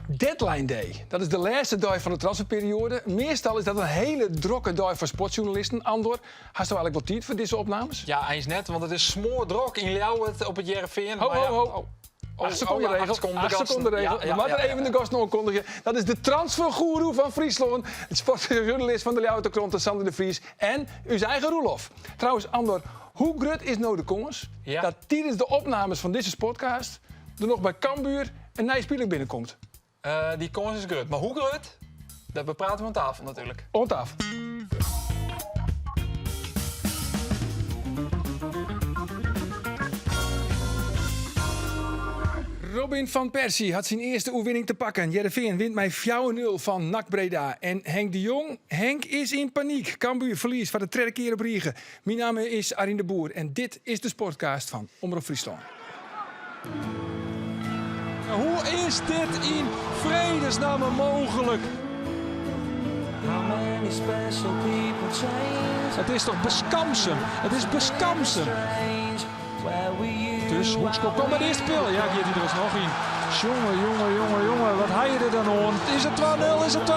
Deadline Day. Dat is de lêste dei fan de transferperioade. Meastal is dat in hiele drokke dei foar sportsjoernalisten. Andor, hasto eigenlik wol tiid foar dizze opnames? Ja, eins net, want it is smoardrok yn Ljouwert op It Hearrenfean. Ho, ho, ho. 8 sekonden regel. 8 sekonden regel. We moatte even de gasten oankondigje. Dat is de transfergoeroe fan Fryslân, de sportjoernalist fan de Ljouwerter Krante, Sander de Vries en ús eigen Roelof. Trouwens, Andor, hoe grut is no de kâns dat tidens de opnames fan dizze podcast der noch by Cambuur in nije spiler binnenkomt? Dy kâns is grut. Mar hoe grut? Dat beprate we oan tafel natuerlik. Oan tafel. Robin van Persie hat syn earste oerwinning te pakken. Hearrenfean wint mei 4-0 fan NAC Breda. En Henk de Jong, Henk is yn panyk. Cambuur ferliest foar de tredde kear op rige. Myn namme is Arjen de Boer en dit is de Sportcast fan Omrop Fryslân. Hoe is dit yn fredesnamme mooglik? It is toch beskamsum? It is beskamsum. Dus hoekskop komt by de earste peal. Ja, giet hy der alsnoch yn. Jonge, jonge, jonge, jonge, wat ha je der dan oan? Is it 2-0? Is it 2-0?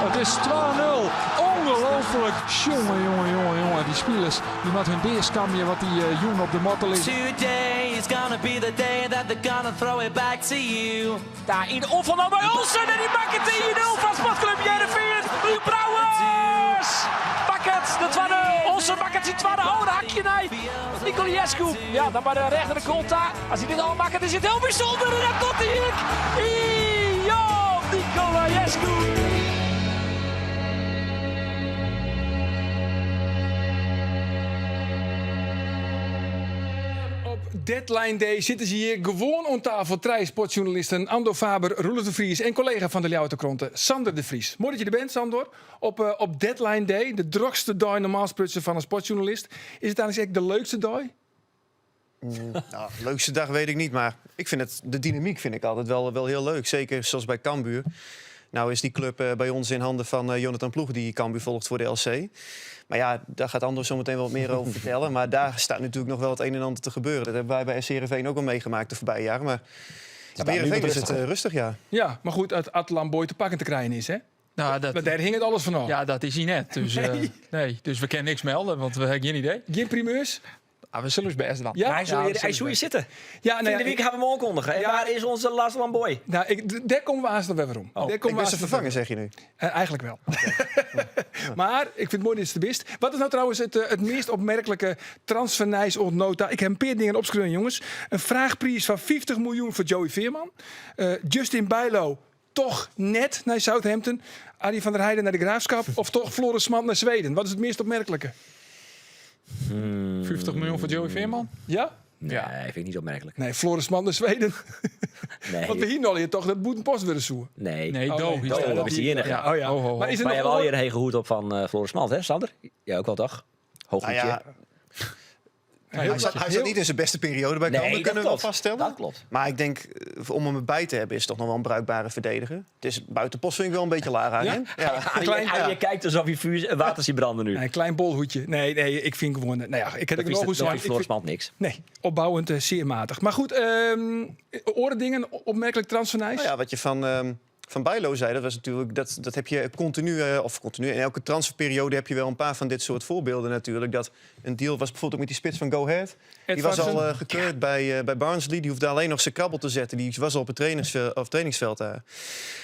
It is 2-0. Ongelooflijk. Jonge, jonge, jonge, jonge. Dy spilers dy moatte hun dea skamje wat dy jûn op de matte lizze. Today is gonna be the day that they're gonna throw it back to you. Daar yn de oanfal no by Olsen en dy makket de 1-0 foar Sportklup Hearrenfean. Luuk Brouwers makket de 2-0. Olsen makket syn twadde. Oh, in hakje nei Nicolaescu. Ja, dan by de rechter de goal ta. As hy dit al makket is it hiel bysûnder en dat docht hy ek. Ion Nicolaescu. Op Deadline Day sitte se hjir gewoan oan tafel. Trije sportsjoernalisten, Andor Faber, Roelof de Vries en kollega fan de Ljouwerter Krante, Sander de Vries. Moai dat je der bent, Sandor. Op, op Deadline Day, de drokste dei normaal sprutsen fan in sportsjoernalist. Is it eigenlik ek de leukste dei? Nou, leukste dag weet ik niet, maar ik vind het, de dynamiek vind ik altijd wel heel leuk. Zeker zoals bij Cambuur. Nou is die club bij ons in handen van Jonathan Ploeg, die Cambuur volgt voor de LC. Maar ja, daar gaat Andor zo meteen wat meer over vertellen. Maar daar staat natuurlijk nog wel het een en ander te gebeuren. Dat hebben wij bij SC Heerenveen ook al meegemaakt de voorbije jaren. Maar ja, bij Heerenveen is het rustig, ja. Ja, mar goed, as Atlan Boy te pakken te krijen is, hè? Nou, dat, Want dêr hinget alles fan ôf. Ja, dat is hy net. Dus, nee, dus we kinne niks melde, want we hawwe gjin idee. Gjin primeurs? Ah, we sille ús bêst dwaan. Ja? Hy soe Ja, hjir, hy soe hjir sitte. Ja, nou Fan de ja, wike hawwe we him oankondige. En Ja. waar is onze Laszlo Boy? Nou, ik, dêr komme we aanst wer werom. Oh. Dêr Ik komme we ben ze aanst vervangen, zeg je nu. Eigenlik wol. Mar ik fyn it moai datst der bist. Wat is no trouwens it meast opmerklike transfernijs oant no ta? Ik ha in pear dingen opskreaun, jonges. In fraachpriis fan 50 miljoen foar Joey Veerman. Justin Bijlow toch net nei Southampton. Arie van der Heijden nei De Graafschap. Of toch Floris Smand nei Sweden. Wat is it meast opmerklike? 50 miljoen foar Joey Veerman? Ja? Nee, fyn ik net opmerklik. Nee, Floris Smand nei Sweden. Nee. Want we hiene al hjir toch dat Bûtenpost wurde soe. Nee. Nee, Oh, Do. nee. hier Do, staat dat is de iennige. Ja, Oh ja. Ho, ho, ho. Maar is er Maar noch je hebt al oar- je hege hoed op fan Floris Smand, hè, Sander? Ja, ook wel toch? Hoog Nou hoedje. ja, hij zat niet in zijn beste periode bij Nee, Cambuur, dat kunnen we wel klopt. vaststellen. Dat klopt. Maar ik denk, om hem erbij te hebben, is toch nog wel een bruikbare verdediger. Het is Buitenpost vind ik wel een beetje laag aan, Ja? hè? Ja. Arie, Klein- Arie, ja. je kijkt alsof je vuur, water ziet branden nu. Nee, een klein bolhoedje. Nee, nee, ik vind gewoon... Nou ja, ik heb Dat het is nog goed dat zo. is Floris Smand niks. Nee, opbouwend zeer matig. Maar goed, oare dingen, opmerklik transfernijs. Nou ja, wat je van Bijlow zei, dat was natuurlijk, dat heb je continu, of continu, in elke transferperiode heb je wel een paar van dit soort voorbeelden natuurlijk. Dat een deal was bijvoorbeeld ook met die spits van Go Ahead. Die was Edvardsen. al gekeurd bij Barnsley. Die hoefde alleen nog zijn krabbel te zetten. Die was al op het trainingsveld daar.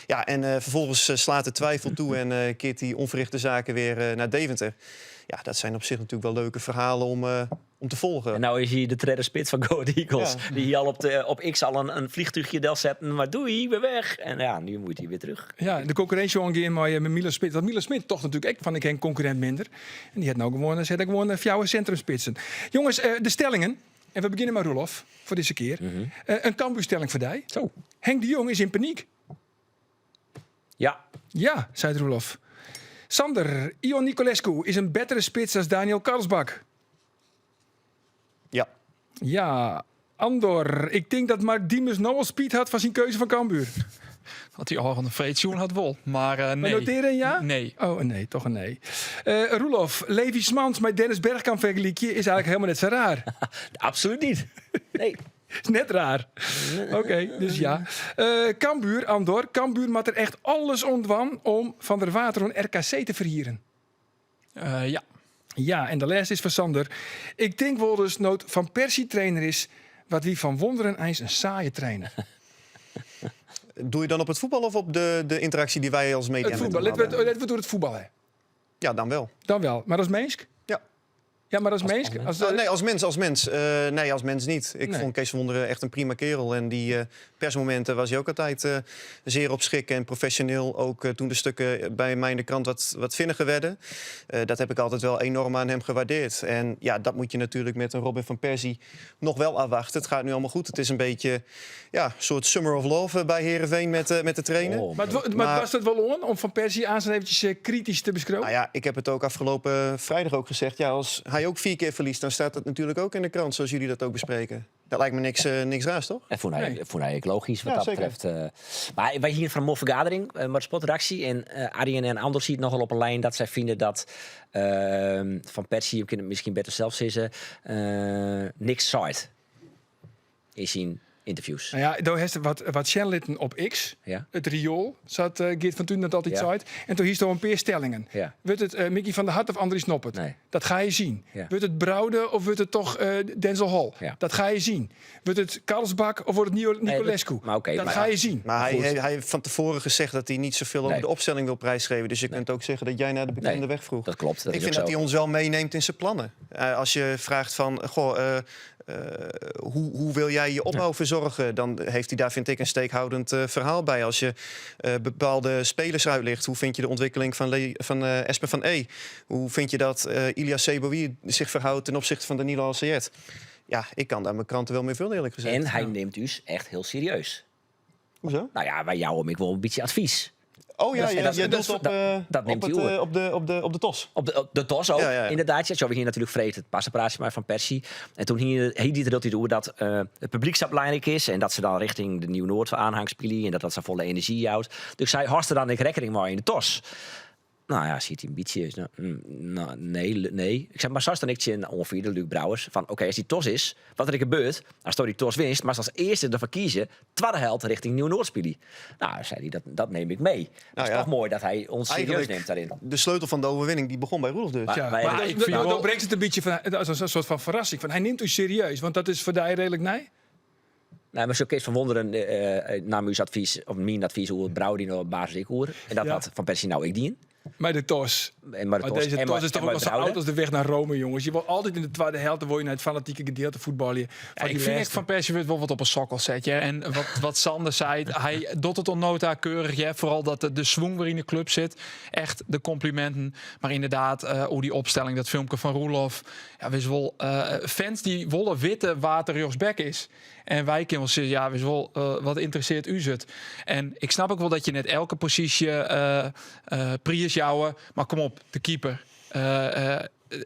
Ja, en vervolgens slaat de twijfel toe en keert die onverrichte zaken weer naar Deventer. Ja, dat zijn op zich natuurlijk wel leuke verhalen om te volgen. En nou is hij de tweede spits van Go Ahead Eagles. Ja. Die hier al op X al een vliegtuigje del zetten. Maar doei, ik ben weg. En ja, nu moet hij weer terug. Ja, de concurrentie aangaan met Milan Smit. Want Milan Smit toch natuurlijk ook van ik geen concurrent minder. En die had nou gewoon, zet ik gewoon fjouwer centrumspitsen. Jongens, de stellingen. En we beginnen met Roelof voor deze keer. Een Cambuurstelling voor die. Zo. Henk de Jong is in paniek. Ja. Ja, zei Roelof. Sander, Ion Nicolescu is een betere spits dan Daniel Karlsbakk. Ja. Ja, Andor, ik denk dat Mark Diemers nou al spyt hat fan syn keuze fan Cambuur. Dat hij al een vreedzoen had wol, maar Maar nee. noteren een ja? Nee. Oh, een nee, toch een nee. Roelof, Levi Smand met Dennis Bergkamp vergelijkje is eigenlijk helemaal net zo raar. Absoluut niet. Nee. Is net raar. Oké, dus ja. Cambuur, Andor. Cambuur moat der echt alles oan dwaan om Van der Water oan RKC te ferhieren. Ja. Ja, en de lêste is foar Sander. Ik tink wolris no't Van Persie trainer is, wat wie Van Wonderen eins in saaie trainer. Doe je dan op it fuotbal of op de ynteraksje dy't wy as media It fuotbal. Litte we it oer it fuotbal ha. Ja, dan wel. Dan wel. Mar as minsk? Ja. Ja, mar as minsk? As, oh, nee, als mens, als mens. Nee, als mens niet. Ik Nee. vond Kees van Wonderen echt een prima kerel. En die persmomenten was hij ook altijd zeer op schik en professioneel. Ook toen de stukken bij mij in de krant wat vinniger werden. Dat heb ik altijd wel enorm aan hem gewaardeerd. En ja, dat moet je natuurlijk met een Robin van Persie nog wel afwachten. Het gaat nu allemaal goed. Het is een beetje, ja, een soort summer of love bij Heerenveen met de trainer. Oh. Maar was dat wel on om Van Persie aan zijn eventjes kritisch te beskrijven? Nou ja, ik heb het ook afgelopen vrijdag ook gezegd. Ja, als hij ook 4 keer verliest, dan staat dat natuurlijk ook in de krant, zoals jullie dat ook bespreken. Dat lijkt me niks raars, toch? En Nee. vond hij ook logisch wat Ja, dat zeker. betreft. Maar wij hier van een mooie vergadering, maar de sportredactie. En Arjen en Anders ziet nogal op een lijn dat zij vinden dat Van Persie, je kunt het misschien beter zelf zeggen, niks zaait in zijn interviews. Nou ja, daar heeft wat Shen op X. Ja. Het riool, zat Geert van Tuinen dat altijd Ja. zei. En toen hier een paar stellingen. Ja. Wordt het Mickey van der Hart of Andries Noppert? Nee. Dat ga je zien. Ja. Wordt het Braude of wordt het toch Denzel Hall? Ja. Dat ga je zien. Wordt het Karlsbakk of wordt het Nee, dat Nicolescu? maar oké, dat maar ga je zien. Maar Goed. hij heeft van tevoren gezegd dat hij niet zoveel over Nee. de opstelling wil prijsgeven. Dus je kunt ook zeggen dat jij naar de bekende Nee, weg vroeg. Dat klopt. Dat Ik is vind ook dat zo. hij ons wel meeneemt in zijn plannen. Als je vraagt van, goh, hoe wil jij je opbouw verzorgen? Dan heeft hij daar, vind ik, een steekhoudend verhaal bij. Als je bepaalde spelers uitlicht, hoe vind je de ontwikkeling van Espen van E? Hoe vind je dat Ilias Sebaoui zich verhoudt ten opzichte van Danilo Al-Sayed? Ja, ik kan daar mijn kranten wel mee vullen, eerlijk gezegd. En hij neemt dus echt heel serieus. Hoezo? Nou ja, wij jou om ik wel een beetje advies. Oh ja, jij doelt Dat neemt hij over. op de tos. Op de tos ook, Ja. inderdaad. Ja, zo we hier natuurlijk vreed het passenpraatje maar van Persie. En toen hier die dat hij door dat het publiek zo belangrijk is en dat ze dan richting de Nieuw-Noord aanhang spelen en dat dat ze volle energie houdt. Dus zij harste dan ik rekening maar in de tos. Nou ja, ziet hij een beetje. Nou, nou, nee, nee. Ik zeg, maar straks dan ik in ongeveer de Luc Brouwers van, oké, als die tos is, wat er gebeurt, als die tos winst, maar als eerste ervoor kiezen, tweede helft richting Nieuw-Noord spelen. Nou, zei hij, dat neem ik mee. Dat is toch mooi dat hij ons serieus Eigenlijk neemt daarin. De sleutel van de overwinning, die begon bij Roelof dus. Maar Ja, wij maar hebben ik vind wel dan brengt het een beetje van, dat is een soort van verrassing. Van, hij neemt u serieus, want dat is voor die redelijk nee. Nou, maar zo Kees van Wonderen nam uw advies, of mijn advies, hoe het Brouwer op basis ik hoor. En dat had Van Persie nou ik dien. Maar de tos. En maar de Maar tos. deze En tos maar is toch en ook maar al zo Brouwer. oud als de weg naar Rome, jongens. Je wil altijd in de tweede helft, dan word je naar het fanatieke gedeelte voetballen. Ja, Van ik die vind echt laatste. Van Persie wordt wel wat op een sokkel zet. Ja. En wat Sander zei, hij doet het onnota keurig. Ja. Vooral dat de swing waarin de club zit. Echt de complimenten. Maar inderdaad, hoe die opstelling, dat filmpje van Roelof. Ja, wees wel, fans die wollen witte water rechtsback is. En wij kunnen wel zeggen, ja, wees wel, wat interesseert u het? En ik snap ook wel dat je net elke positie Prius jouwen. Maar kom op, de keeper.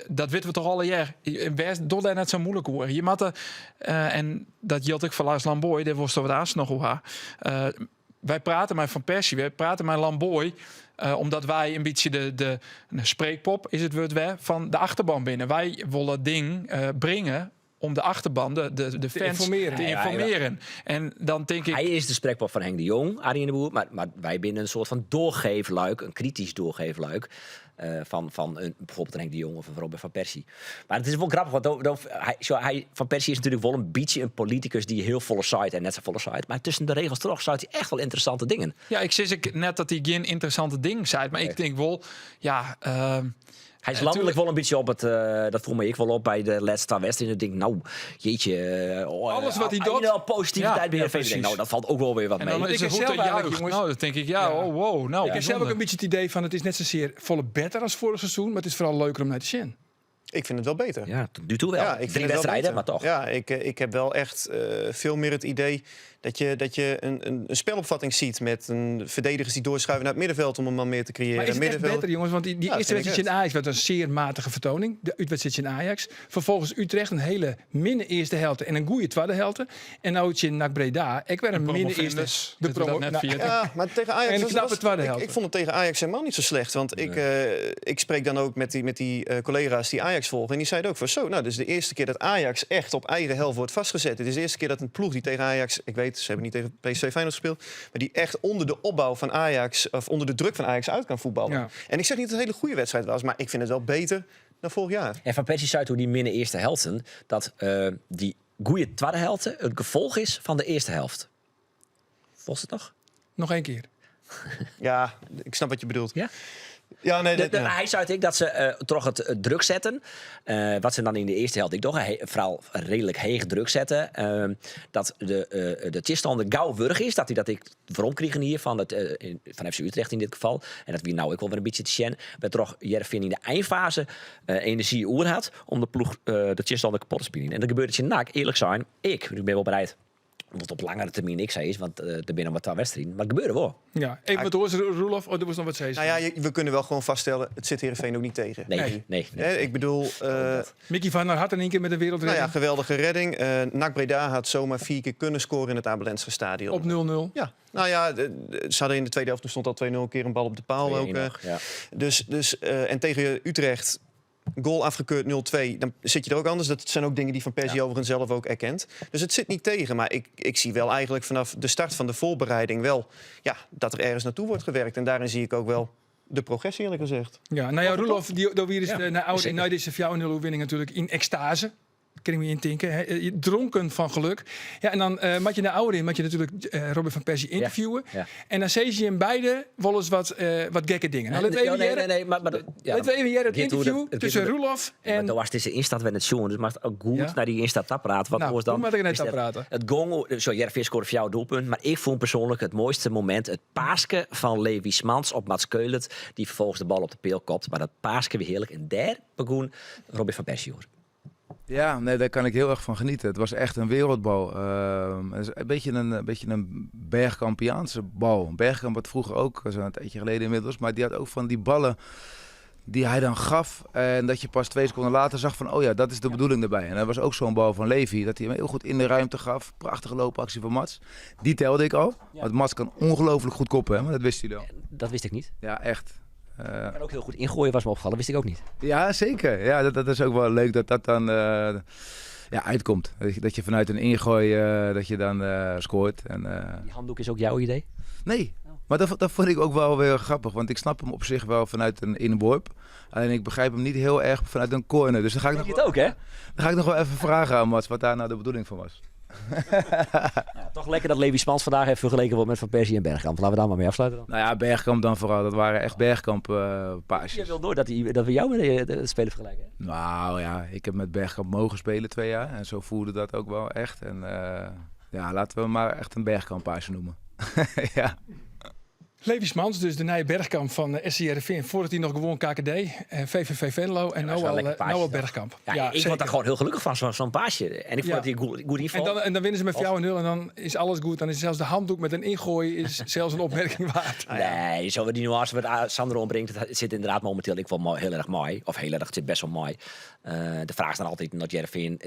Dat weten we toch alle jaar. Best door daar net zo moeilijk hoor. Je moet er en dat hield ik van Lars Lamboy, daar was toch wat aan nog hoe. Wij praten maar van Persie, wij praten maar Lamboy, omdat wij een beetje de een spreekpop is het woord weer, van de achterban binnen. Wij willen het ding brengen om de achterban, de Te fans informeren. te informeren. En dan denk ik... Hij is de spreekpop van Henk de Jong, Arjen de Boer, maar wij binnen een soort van doorgeefluik, een kritisch doorgeefluik, van bijvoorbeeld een Henk de Jong of een Robin van Persie. Maar het is wel grappig, want Van Persie is natuurlijk wel een beetje een politicus die heel volle site en net zo volle site, maar tussen de regels terug zei hij echt wel interessante dingen. Ja, ik zeg ik net dat hij geen interessante dingen zei, maar ik denk wel, ja, Hij is landelijk wel een beetje op het, dat voel me ik wel op bij de laatste wedstrijd. En ik denk, nou, jeetje oh, Alles wat hij doet. al positiviteit bij Heerenveen. precies. Nou, dat valt ook wel weer wat En mee. dan Ik is het heb goed zelf dat eigenlijk, juicht. jongens. Nou, dat denk ik, ja, oh, wow. Nou, Ik heb zelf ook bijzonder. een beetje het idee van, het is net zozeer volle beter als vorig seizoen, maar het is vooral leuker om naar te zien. Ik vind het wel beter. Ja, tot nu toe wel. Ja, ik vind 3 het wel wedstrijden, beter. maar toch. Ja, ik heb wel echt veel meer het idee Dat je een spelopvatting ziet met een verdedigers die doorschuiven naar het middenveld om een man meer te creëren. Maar is het echt Middenveld- beter, jongens? Want die Ja, eerste vind ik wedstrijd in Ajax werd een zeer matige vertoning. De uitwedstrijd in Ajax. Vervolgens Utrecht een hele minne eerste helft en een goede tweede helft. En nou het in NAC Breda. Ik werd een minne eerste. Promovendus, dat we dat net nou, via Ja, maar tegen Ajax En een was- knappe tweede helft. Ik vond het tegen Ajax helemaal niet zo slecht. Want ik spreek dan ook met die collega's die Ajax volgen. En die zeiden ook van zo, nou, dit is de eerste keer dat Ajax echt op eigen helft wordt vastgezet. Het is de eerste keer dat een ploeg die tegen Ajax... Ik weet, ze hebben niet tegen PSV Feyenoord gespeeld. Maar die echt onder de opbouw van Ajax... of onder de druk van Ajax uit kan voetballen. Ja. En ik zeg niet dat het een hele goede wedstrijd was. Maar ik vind het wel beter dan vorig jaar. En Van Persie zei toen die minne eerste helften dat die goede tweede helft het gevolg is van de eerste helft. Volgt het nog? Nog één keer. Ja, ik snap wat je bedoelt. Ja? Ja, nee, dat, ja. Hij zei ik dat ze toch het druk zetten. Wat ze dan in de eerste helft ik toch vooral redelijk heeg druk zetten. Dat de tegenstander gauw wurg is. Dat hij dat ik waarom kregen hier van FC Utrecht in dit geval. En dat wie nou ik wel weer een beetje te zien. Maar toch Heerenveen in de eindfase energie oer had om de ploeg de tegenstander kapot te spelen. En dat gebeurde in NAC, eerlijk zijn. Ik ben wel bereid. Omdat het op langere termijn ik zei is, want er zijn nog maar 2 wedstrijden. Maar het gebeurde wel. Ja, even wat hoor, Roelof. Oh, er was nog wat steeds. Nou ja, we kunnen wel gewoon vaststellen, het zit Heerenveen ook niet tegen. Nee, Nee. nee, nee. Hè, ik bedoel, Mickey van der Hart in één keer met de wereldredding. nou ja, geweldige redding. NAC Breda had zomaar 4 keer kunnen scoren in het Abe Lenstra stadion. Op 0-0. Ja, nou ja, ze hadden in de tweede helft, toen stond al 2-0 een keer een bal op de paal. 2-1 Ook, nog, ja. Dus, en tegen Utrecht, goal afgekeurd 0-2, dan zit je er ook anders. Dat zijn ook dingen die Van Persie overigens zelf ook erkent. Dus het zit niet tegen, maar ik zie wel eigenlijk vanaf de start van de voorbereiding wel, ja, dat er ergens naartoe wordt gewerkt. En daarin zie ik ook wel de progressie, eerlijk gezegd. Ja, nou ja, Roelof, die hier is Ja, de, naar oude, zeker. nou, deze 4-0 overwinning natuurlijk in extase. Kan ik me intinken. Hè? Dronken van geluk. Ja, en dan moet je naar ouder in, moet je natuurlijk Robin van Persie interviewen. Ja. En dan zie je hem beide wel eens wat gekke dingen. Nou, laten we Nee, even nee, Jerre- nee, nee, maar dat- ja, laten we even Jerre het het gaat hoe interview de- het gaat tussen hoe de- Roelof En en... maar was het is de instart met het jongen, dus maar het ook goed Ja. naar die instart praat. Wat Nou, was dan? hoe moet ik net is dat praten? Het gong, sorry, Heerenveen scoorde voor jou doelpunt, maar ik vond persoonlijk het mooiste moment het paaske van Levi Smans op Mats Keulet, die vervolgens de bal op de peel kopt. Maar dat paaske weer heerlijk. En daar begon Robin van Persie hoor. Ja, nee, daar kan ik heel erg van genieten. Het was echt een wereldbal. Het is een beetje een Bergkampiaanse bal. Bergkamp had vroeger ook, zo een tijdje geleden inmiddels, maar die had ook van die ballen die hij dan gaf. En dat je pas 2 seconden later zag van, oh ja, dat is de bedoeling daarbij. En dat was ook zo'n bal van Levi, dat hij hem heel goed in de ruimte gaf. Prachtige loopactie van Mats. Die telde ik al. Want Mats kan ongelooflijk goed koppen, hè? Maar dat wist hij al. Dat wist ik niet. Ja, echt. Kan ook heel goed ingooien, was me opgevallen. Wist ik ook niet. Ja, zeker. Ja, dat is ook wel leuk dat dat dan uitkomt. Dat je vanuit een ingooi dat je dan scoort. En Die handdoek is ook jouw idee? Nee, maar dat vond ik ook wel weer grappig. Want ik snap hem op zich wel vanuit een inworp. Alleen ik begrijp hem niet heel erg vanuit een corner. Dus dan ga ik Denk nog je het ook, hè? Dan ga ik nog wel even vragen aan Mats wat daar nou de bedoeling van was. Ja, toch lekker dat Levi Smans vandaag even vergeleken wordt met Van Persie en Bergkamp. Laten we daar maar mee afsluiten dan. Nou ja, Bergkamp dan vooral. Dat waren echt Bergkamp paasjes. Je wil nooit dat we jou met de speler vergelijken, hè? Nou ja, ik heb met Bergkamp mogen spelen 2 jaar. En zo voelde dat ook wel echt. En laten we maar echt een Bergkamp paasje noemen. Ja. Levi Smans, dus de nieuwe Bergkamp van SC Heerenveen. Voordat hij nog gewoon KKD, VVV Venlo en Ja, dat is wel lekker paasje, nou al toch? Bergkamp. Ja, Ja, ik word zeker. daar gewoon heel gelukkig van, zo'n paasje. En ik vond Ja. dat hij goed inval. En dan winnen ze met 4-0 en dan is alles goed. Dan is zelfs de handdoek met een ingooi is zelfs een opmerking waard. Nee, zo die nuance wat Sander ombrengt, het zit inderdaad momenteel ik wel mooi, heel erg mooi. Of heel erg, het zit best wel mooi. De vraag is dan altijd dat Heerenveen,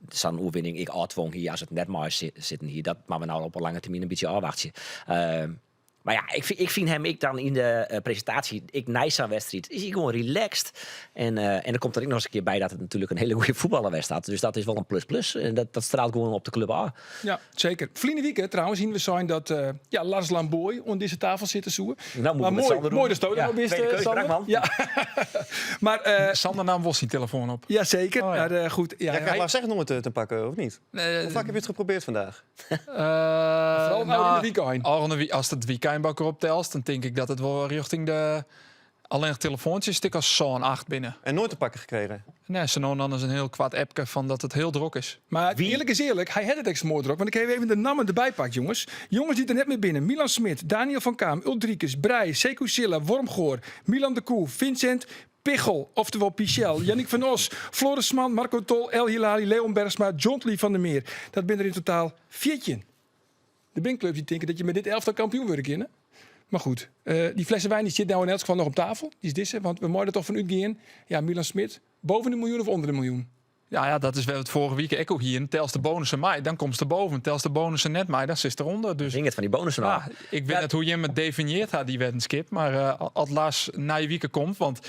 zo'n oefening, ik afdwong hier, als het net mooi zitten hier, dat maar we nou op een lange termijn een beetje afwachten. Maar ja, ik vind hem, ik dan in de presentatie, ik Nijsa wedstrijd, is hij gewoon relaxed. En er komt er ook nog eens een keer bij dat het natuurlijk een hele goede voetballer werd staat. Dus dat is wel een plus-plus. En dat straalt gewoon op de club A. Ja, zeker. Vliende weekend trouwens zien we zijn dat Lars Lamboy onder deze tafel zit te zoeken. Nou, moet Maar ik met Sander doen. mooi dat Stoder Ja, op is, tweede keuze, Sander. Brakman. Ja. Maar Sander nam wel zijn telefoon op. Ja, zeker. Oh, ja. Maar goed, ja, Jij krijgt hij Lars echt nog te pakken, of niet? Nee, Hoe vaak heb je het geprobeerd vandaag? Vooral nou in de weekend. Al in de als het weekend bij elkaar optelt, dan denk ik dat het wel richting de... Alleen nog telefoontjes stik als zo'n 8 binnen. En nooit te pakken gekregen? Nee, ze dan is een heel kwaad appje van dat het heel druk is. Maar Wie? eerlijk is eerlijk, hij had het echt mooi druk. Want ik heb even de namen erbij pakt, jongens. Jongens die er net mee binnen. Milan Smit, Daniel van Kaam, Uldrikis, Breij, Sekou Sylla, Wormgoor, Milan de Koe, Vincent Pichel, oftewel Pichel, Yannick van Os, Floris Sman, Marco Tol, El Hilali, Leon Bergsma, John Lee van der Meer. Dat zijn er in totaal 14. Der binne klups dy't tinke dat je mei dit elftal kampioen wurde kinne. Mar goed, dy flesse wyn dy stiet no yn elts gefal noch op tafel. Dy is dizze, want we meie der toch fan útgean. Ja, Milan Smit, boven de miljoen of ûnder de miljoen? Ja, ja, dat is wêr't we it foarige wike ek oer hienen. Telst de bonussen mei, dan komst der boven. Telst de bonussen net mei, dan sitst derûnder. Dus Hinget fan dy bonussen ja, ôf. ik wit net hoe jim it definieard ha, dy weddenskip. Mar eh, as Lars nije wike komt, want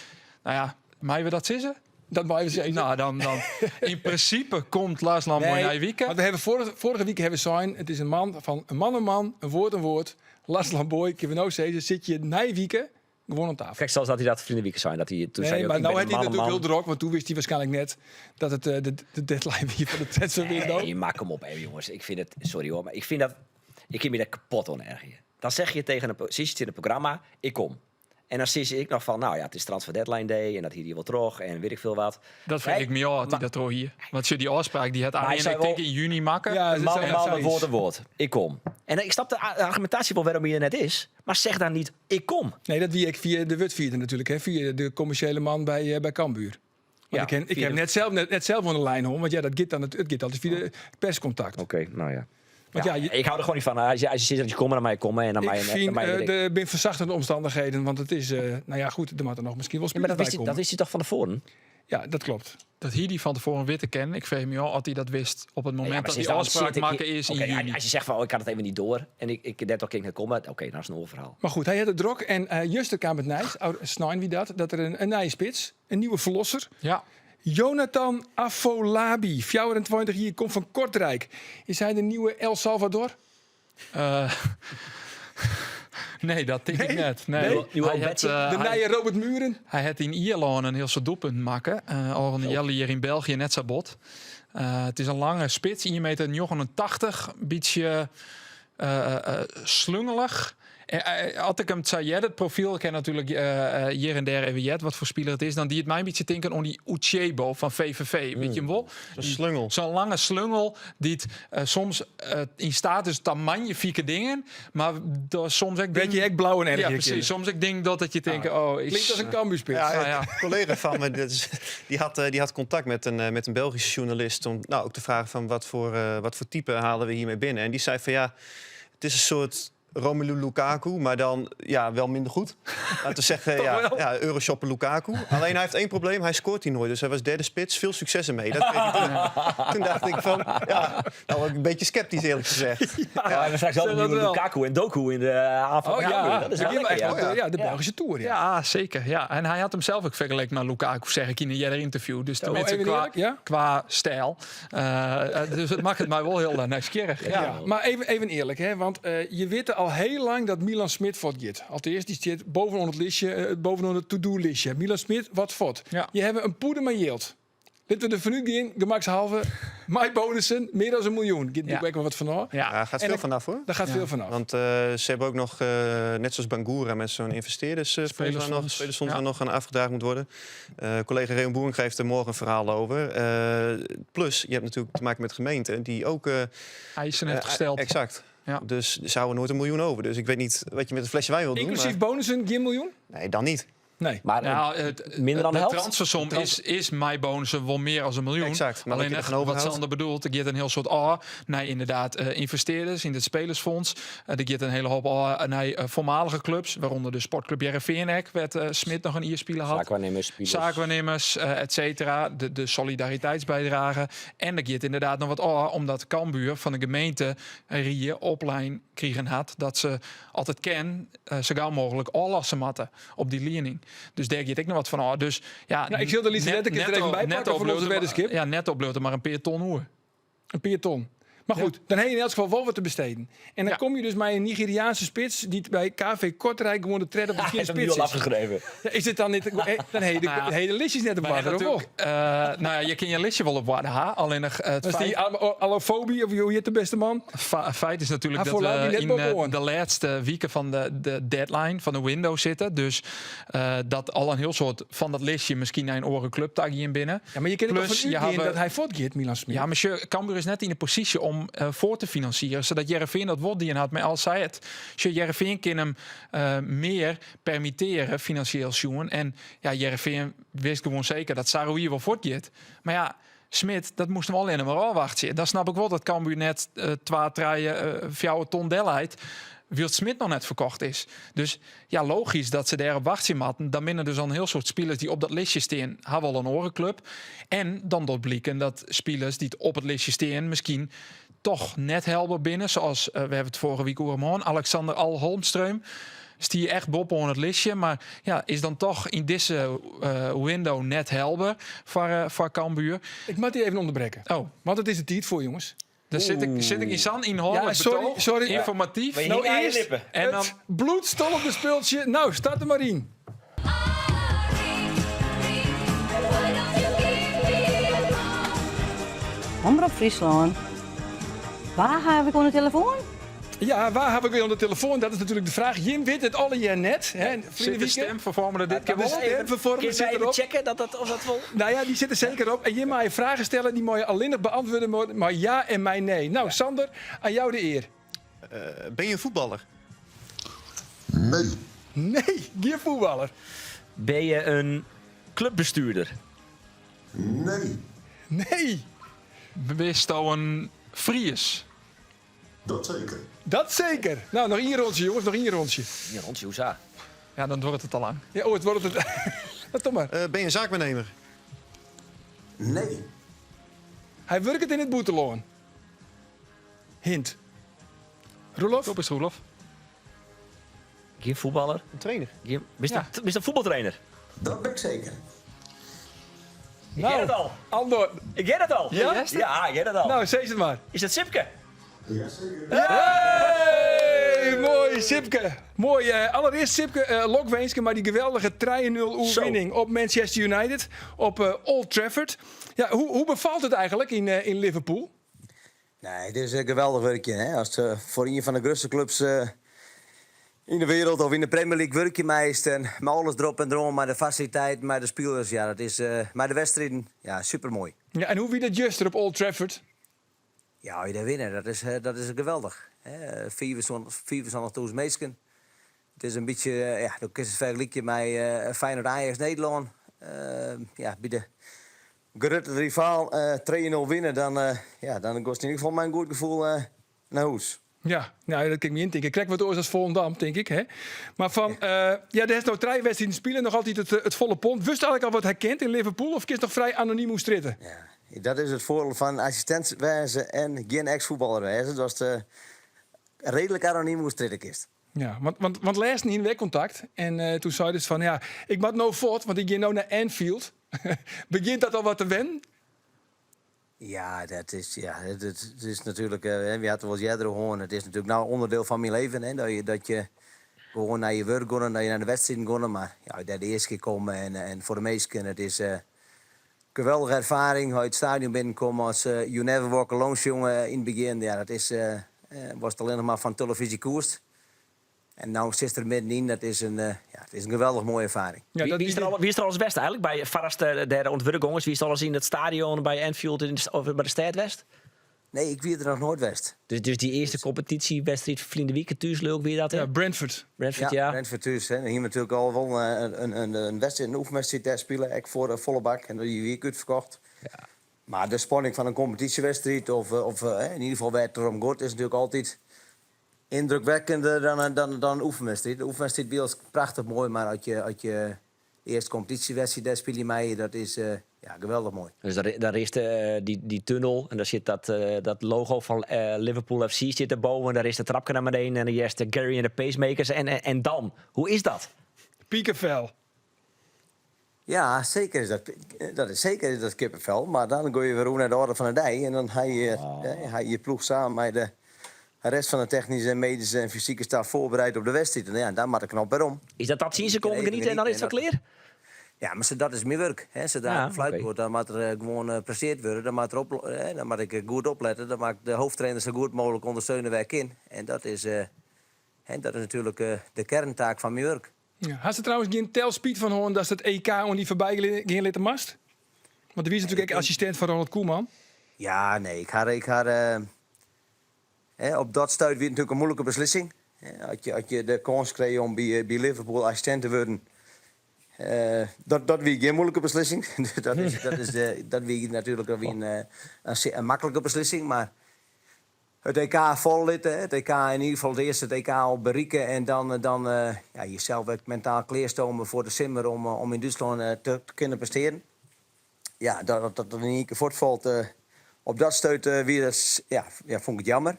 nou ja, meie we dat sizze? Dat meie we sizze. Nou, dan, dan yn prinsipe komt Lars Lambooij Nee, nije wike. Want we hawwe foarige, foarige wike hawwe we sein, it is in man fan in man in man, in woord in woord. Lars Lambooij, kinne we no sizze, sit hjir nije wike gewoan oan tafel. Krekt sa as dat hy dat ferline wike sei. Dat hy, toen sei Nee, hy mar ook, no ik hat ben hy een man, natuerlik hiel man. drok, want doe wist hy waarskynlik net dat it eh, de, de deadline wie fan de transferwindow. Nee, maar kom op, hè, jongens. Ik vind het, sorry hoor, maar ik vind dat, ik kin my dêr kapot oan ergerje. Dan zeg je tegen een, sis tsjin it programma, ik kom. En dan sis ik noch fan, nou ja, it is transfer deadline day en dat hie hy wol troch en wit ik folle wat. Dat frege ik my ôf, as hy dat troch hie. Want sjoch, dy ôfspraak dy hat Maar Arjen, hij ik zei tink wel- yn juny makke. Ja, Een man, een man, zoiets. een woord, een woord. Ik kom. En ik snap de argumentatie wel waarom hij er net is, maar zeg dan niet, ik kom. Nee, dat wie ik via de wurdfierder natuurlijk, hè, via de commerciële man bij, bij Cambuur. Want Ja, ik, ken, ik via heb de- net zelf aan de lijn, hoor. Want ja, dat gaat dan, het gaat altijd via de perscontact. Oké, nou ja. Want ja, je- ik hou er gewoon niet van. Als je zegt dat je komt, dan mag je komen en dan mag Ik je, vind dan mag je de bin fersachtende omstannichheden, want het is, nou ja, goed, der moatte noch miskien wol Ja, maar spilers dat bij wist, hij, komme. dat wist hij toch van tevoren? Ja, dat klopt. Dat hie dy fan tefoaren witte kinnen. Ik freegje my ôf oft hy dat wist op it Ja, momint maar dat sinds dy dan ôfspraak zit ik makke hier- is yn Oké, juny. als je zegt van, oh, ik had het even niet door en ik net toch kan ik net komen, oké, dan is het een ander verhaal. Maar goed, hy hat it drok en juster kaam it nijs, snein wie dat, dat der in nije spits, in nieuwe ferlosser, Ja. Jonathan Afolabi, 24 jier, komt fan Kortrijk. Is hy de nieuwe El Salvador? Nee, dat tink ik Nee? net. Nee. Nee? Nieuwe Hy hat, Betsy? De nije Robert Mühren? Hy hat yn Ierlân in hiel soad doelpunten makke. Al in healjier yn België net sa bot. It is in lange spits, 1,89 meter. Bytsje slungelich. As ik him sa hear, it profyl, ik ha natuerlik hjir en dêr even heard wat foar spiler it is, dan die it my in bytsje tinken oan dy Uchebo fan VVV. Wit je him wol? Zo'n slungel. Zo'n lange slungel dy't soms yn steat is ta magnifike dingen, mar dat soms ek Weet je, ek blau en Ja, erg precies. Soms ek denk dat je denkt, oh, is Klinkt als een Cambuurspits. Ja, Nou ja. een collega van me, dat is, die had contact met een Belgische journalist om nou, ook te vragen van wat voor type halen we hiermee binnen. En die zei van ja, het is een soort Romelu Lukaku, maar dan ja, wel minder goed. Laten we zeggen, Toch ja, wel? ja, Euroshopper Lukaku. Alleen hij heeft één probleem, hij scoort hier nooit. Dus hij was derde spits, veel succes ermee. Dat kreeg ik terug. Toen dacht ik van, ja, nou, een beetje sceptisch eerlijk gezegd. Ja, we hebben straks wel Zeg een dat nieuwe wel. Lukaku en Doku in de aanval. Oh ja, dat is dat wel echt lekker, op ja. de, ja, de Belgische Tour. Ja. Ja, zeker. Ja. En hij had hem zelf ook vergeleken met Lukaku, zeg ik in een eerder interview. Dus tenminste even eerlijk, ja? qua stijl. Dus het maakt het mij wel heel nieuwsgierig. Ja. Ja, maar even eerlijk, hè, want je weet al heel lang dat Milan Smit fuortgiet. Alteast, dy stiet bovenop it listje, bovenop it to-do-listje. Milan Smit, wat fuort. Ja. Je hebt in poeder mei jild. Litte we der fanút gean, gemakshalve. Mei bonussen, mear dan in miljoen. Giet Ja. ek wol wat fanôf. Ja. Ja, gaat En veel vanaf hoor. Daar gaat veel vanaf. Want ze hebben ook nog, net zoals Bangura, met zo'n investeerders, fonds waar nog, Spelersfonds. spelersfonds Ja. waar nog aan afgedragen moet worden. Collega Reon Boering geeft er morgen een verhaal over. Plus, je hebt natuurlijk te maken met gemeenten die ook... Eisen heeft gesteld. Exact. Ja. Dus ze houden nooit een miljoen over. Dus ik weet niet wat je met een flesje wijn wil doen. Inclusief maar- bonussen, geen miljoen? Nee, dan niet. Nee. Maar Nou, het, minder dan de de helft? transfersom is mei bonussen wel meer dan een miljoen. Exact, maar Alleen wat je echt, er van wat overhoudt. Sander bedoelt, er gaat een heel soort A naar inderdaad investeerders in het spelersfonds. Er gaat een hele hoop A naar voormalige clubs, waaronder de sportclub Hearrenfean ek, werd Smit noch in jier spile hat. Zaakwaarnemers, spelers. Zaakwaarnemers, et cetera. De solidariteitsbijdrage. En er gaat inderdaad nog wat A, omdat Cambuur van de gemeente Rie oplein krigen hat dat ze altyd ken, zo gau mooglik ôflosse moatte op dy liening. Dus dêr giet ek noch wat fan ôf. Dus ja, Ja, ik sil de Lies letterlijk er even bij pakken voor onze weddenskip. Ja, netto bliuwt der mar in pear ton oer. In pear ton. Maar goed, dan heb je in elk geval wel wat te besteden. En dan kom je dus bij een Nigeriaanse spits die bij KV Kortrijk gewoon de tredde op de Hij vierde heeft hem nu spits al is. afgeschreven. Ja, is het dan niet, dan heb je de Nou ja. hele listjes net op Maar waarde, of wel? natuurlijk, nou ja, je kan je listje wel op waarde ha. Alleen nog, het Dat is die feit, alofobie, of hoe heet de beste man? feit is natuurlijk dat Afolabi we net in bovenaan. de laatste weken van de deadline, van de window zitten. Dus dat al een heel soad fan dat listje miskien nei in oare klup ta gean binne. Ja, maar je kent het Plus, toch van je u in hebben dat hy fuortgiet, Milan Smit? Ja, maar sjoch, Cambuur is net yn de posysje om foar te finansieren, sadat Hearrenfean dat wol dien hat. Mar al sei it, sjoch, Hearrenfean kin him mear permittearje, finansjeel sjoen. En ja, Hearrenfean wist gewoan seker dat Sahraoui wol fuortgiet. Mar ja, Smit, dat moasten we allinnich mar ôfwachtsje. Dan snap ik wol dat Cambuur net 2, 3, 4 ton delleit, wylst Smit noch net ferkocht is. Dus ja, logysk dat se dêrop wachtsje moatten. Dan binne der dus al in hiel soad spilers dy't op dat listje stean, hawwe al in oare klup. En dan docht bliken dat spilers dy't op it listje stean miskien toch net helber binne. Sa as we hawwe it foarige wike oer him hân, Alexander Al Holmström stie echt boppe-oan it listje, mar ja, is dan toch yn dizze window net helber foar Cambuur. Ik moat dy even ûnderbrekke. Oh. Want it is de tiid foar, jonges. Dêr sit ik, sit ik yn sa'n ynhâldlik Ja, sorry, betooch, sorry. ynformatyf. No earst En dan it bloedstollende spultsje. No, start der mar yn. Omrop Fryslân. Wa haw ik oan de telefoan? Ja, wa haw ik oan de telefoan? Dat is natuerlik de fraach. Jim witte it allegear net. Hè? Sit de stimferfoarmer der dit kear De wol op? stimferfoarmer Kinne sit we even erop. checke dat dat, of dat wol? Nou ja, dy sit der seker op. En jim meie fragen stelle, dy meie allinnich beäntwurde wurde mei ja en mei nee. No, Sander, oan jou de ear. Ben je in fuotballer? Nee. Nee, gjin fuotballer. Ben je in klupbestuurder? Nee. Nee. Bisto in Fries? Dat seker. Dat seker. No, noch ien rûntsje, jonges, noch ien rûntsje. Ien rûntsje, hoe sa? Ja, dan duorret it te lang. Ja, oh, it duorret it. No, toch mar. Ben je in saakwaarnemer? Nee. Hy wurket yn it bûtenlân. Hint. Roelof? Top is Roelof. Gjin fuotballer. In trainer. Gjin, bist, Ja. bist in fuotbaltrainer? Dat bin ik seker. Ik hear it al. Andor. Ik hear it al. Ja? Ja, ik hear it al. No, sis it mar. Is dat Sipke? Jaseker. Hey, moai, Sipke. Moai. Allerearst Sipke, lokwinske mei dy geweldige 3-0 oerwinning op Manchester United op Old Trafford. Ja, hoe, hoe befalt it eigentlik yn Liverpool? Nee, it is in geweldich wurkjen. Hè? Ast foar ien fan de grutste klups yn de wereld of yn de Premier League wurkje meist en mei alles derop en deroan, mei de fasiliteiten, mei de spilers, ja, dat is mei de wedstriden, ja, supermoai. Ja, en hoe wie dat juster op Old Trafford? Ja, as je dêr winne, dat is geweldich. Hè? 75.000 minsken. It is in bytsje, ja, do kinst it fergelykje mei Feyenoord Ajax Nederlân. Ja, by de grutte rivaal 3-0 winne, dan, ja, dan giest yn ieder gefal mei in goed gefoel nei hûs. Ja, no, dat kin ik my yntinke. Krekt wat oars as Volendam, tink ik. Hè? Mar fan, ja, dêr hast no trije wedstriden spile, noch altyd it folle pond. Wurdst eigentlik al wat herkend yn Liverpool of kinst noch frij anonym oer strjitte? Ja, dat is it foardiel fan assistint wêze en gjin eks-fuotballer wêze. Datst reedlik anonym oer strjitte kinst. Ja, want lêsten hiene we ek kontakt en doe seidest fan, ja, ik moat no fuort, want ik gean no nei Anfield. Begjint dat al wat te wennen? Ja, dat is, ja, it is natuerlik, we ha it wolris earder oer hân, it is natuerlik no ûnderdiel fan myn leven, hè, dat je gewoan nei je wurk gean, dat je nei de wedstriden gean, mar ja, dêr de earste kear komme en foar de minsken, it is in geweldige erfaring, as je it stadion binnenkomme as You Never Walk Alone sjonge yn it begjin, ja, dat is, watst allinnich mar fan telefyzje koest. En no sitst der middenyn, dat is in, ja, it is in geweldich moaie erfaring. Ja, dat Wie, wiest der alris west eigentlik? By foardatst dêr oan it wurk gongen, wiest alris yn it stadion by Anfield yn, of by de stêd west? Nee, ik wie der noch noait west. Dus dy earste kompetysjewedstriid ferline wike thús, leau ik, wie dat, hè? Ja, Brentford. Brentford, ja. Brentford thús. Hè. Dan hiene we natuerlik al wol in wedstriid, in oefenwedstriid dêr spile, ek foar de folle bak. En dy wie ek útferkocht. Ja. Mar de spanning fan in kompetysjewedstriid, of yn ieder gefal wêr't it derom giet, is natuerlik altyd yndrukwekkender dan in oefenwedstriid. De oefenwedstriid wie al prachtich moai, mar as je de earste kompetysjewedstriid dêr spylje meie, dat is ja, geweldich moai. Dus daar is dy tunnel en dêr sit dat logo fan Liverpool FC sit derboven. Dêr is de trapke nei beneden en dan hearst Gerry and the Pacemakers. En dan, hoe is dat? Pikefel. Ja, seker is dat, dat is seker is dat kippenvel. Mar dan geane je wer oer nei de oarder fan de dei. En dan ha je, ha je je ploech samen mei de rest fan de technyske en medyske en fysike staf foarbereid op de wedstriid. En ja, dan moat de knop wer om. Is dat dat 10 sekonden geniete en dan is it wer klear? Ja, mar dat is myn wurk. Hè. Sadree't de fluit giet, dan moat der gewoan prestearre wurde. Dan moat, der op, hè, dan moat ik goed oplette. Dan moat ik de hoofdtrainer sa goed mooglik ûndersteune wêr't kin. En dat is, hè, dat is natuerlik de kearntaak fan myn wurk. Ja. Hast der trouwens gjin tel spyt fan hân datst it EK oan dy foarby gean litte moatst? Want do wiest natuerlik ek assistint fan Ronald Koeman. Ja, nee, ik ha, hè, op dat stuit wie it natuerlik in muoilike beslissing. As je de kâns krije om by Liverpool assistint te wurden, Dat, dat wie gjin muoilike beslissing. dat, is, dat, is, dat wie natuerlik wie in, in maklike beslissing, mar it EK falle litte, it EK yn ieder gefal it earste it EK al berikke en dan, dan ja, jesels wer mentaal klearstome foar de simmer om, om yn Dútslân te, te kinnen prestearjen. Ja, dat dat yn ien kear fuortfalt op dat stuit wie dat, ja, ja, fûn ik it jammer.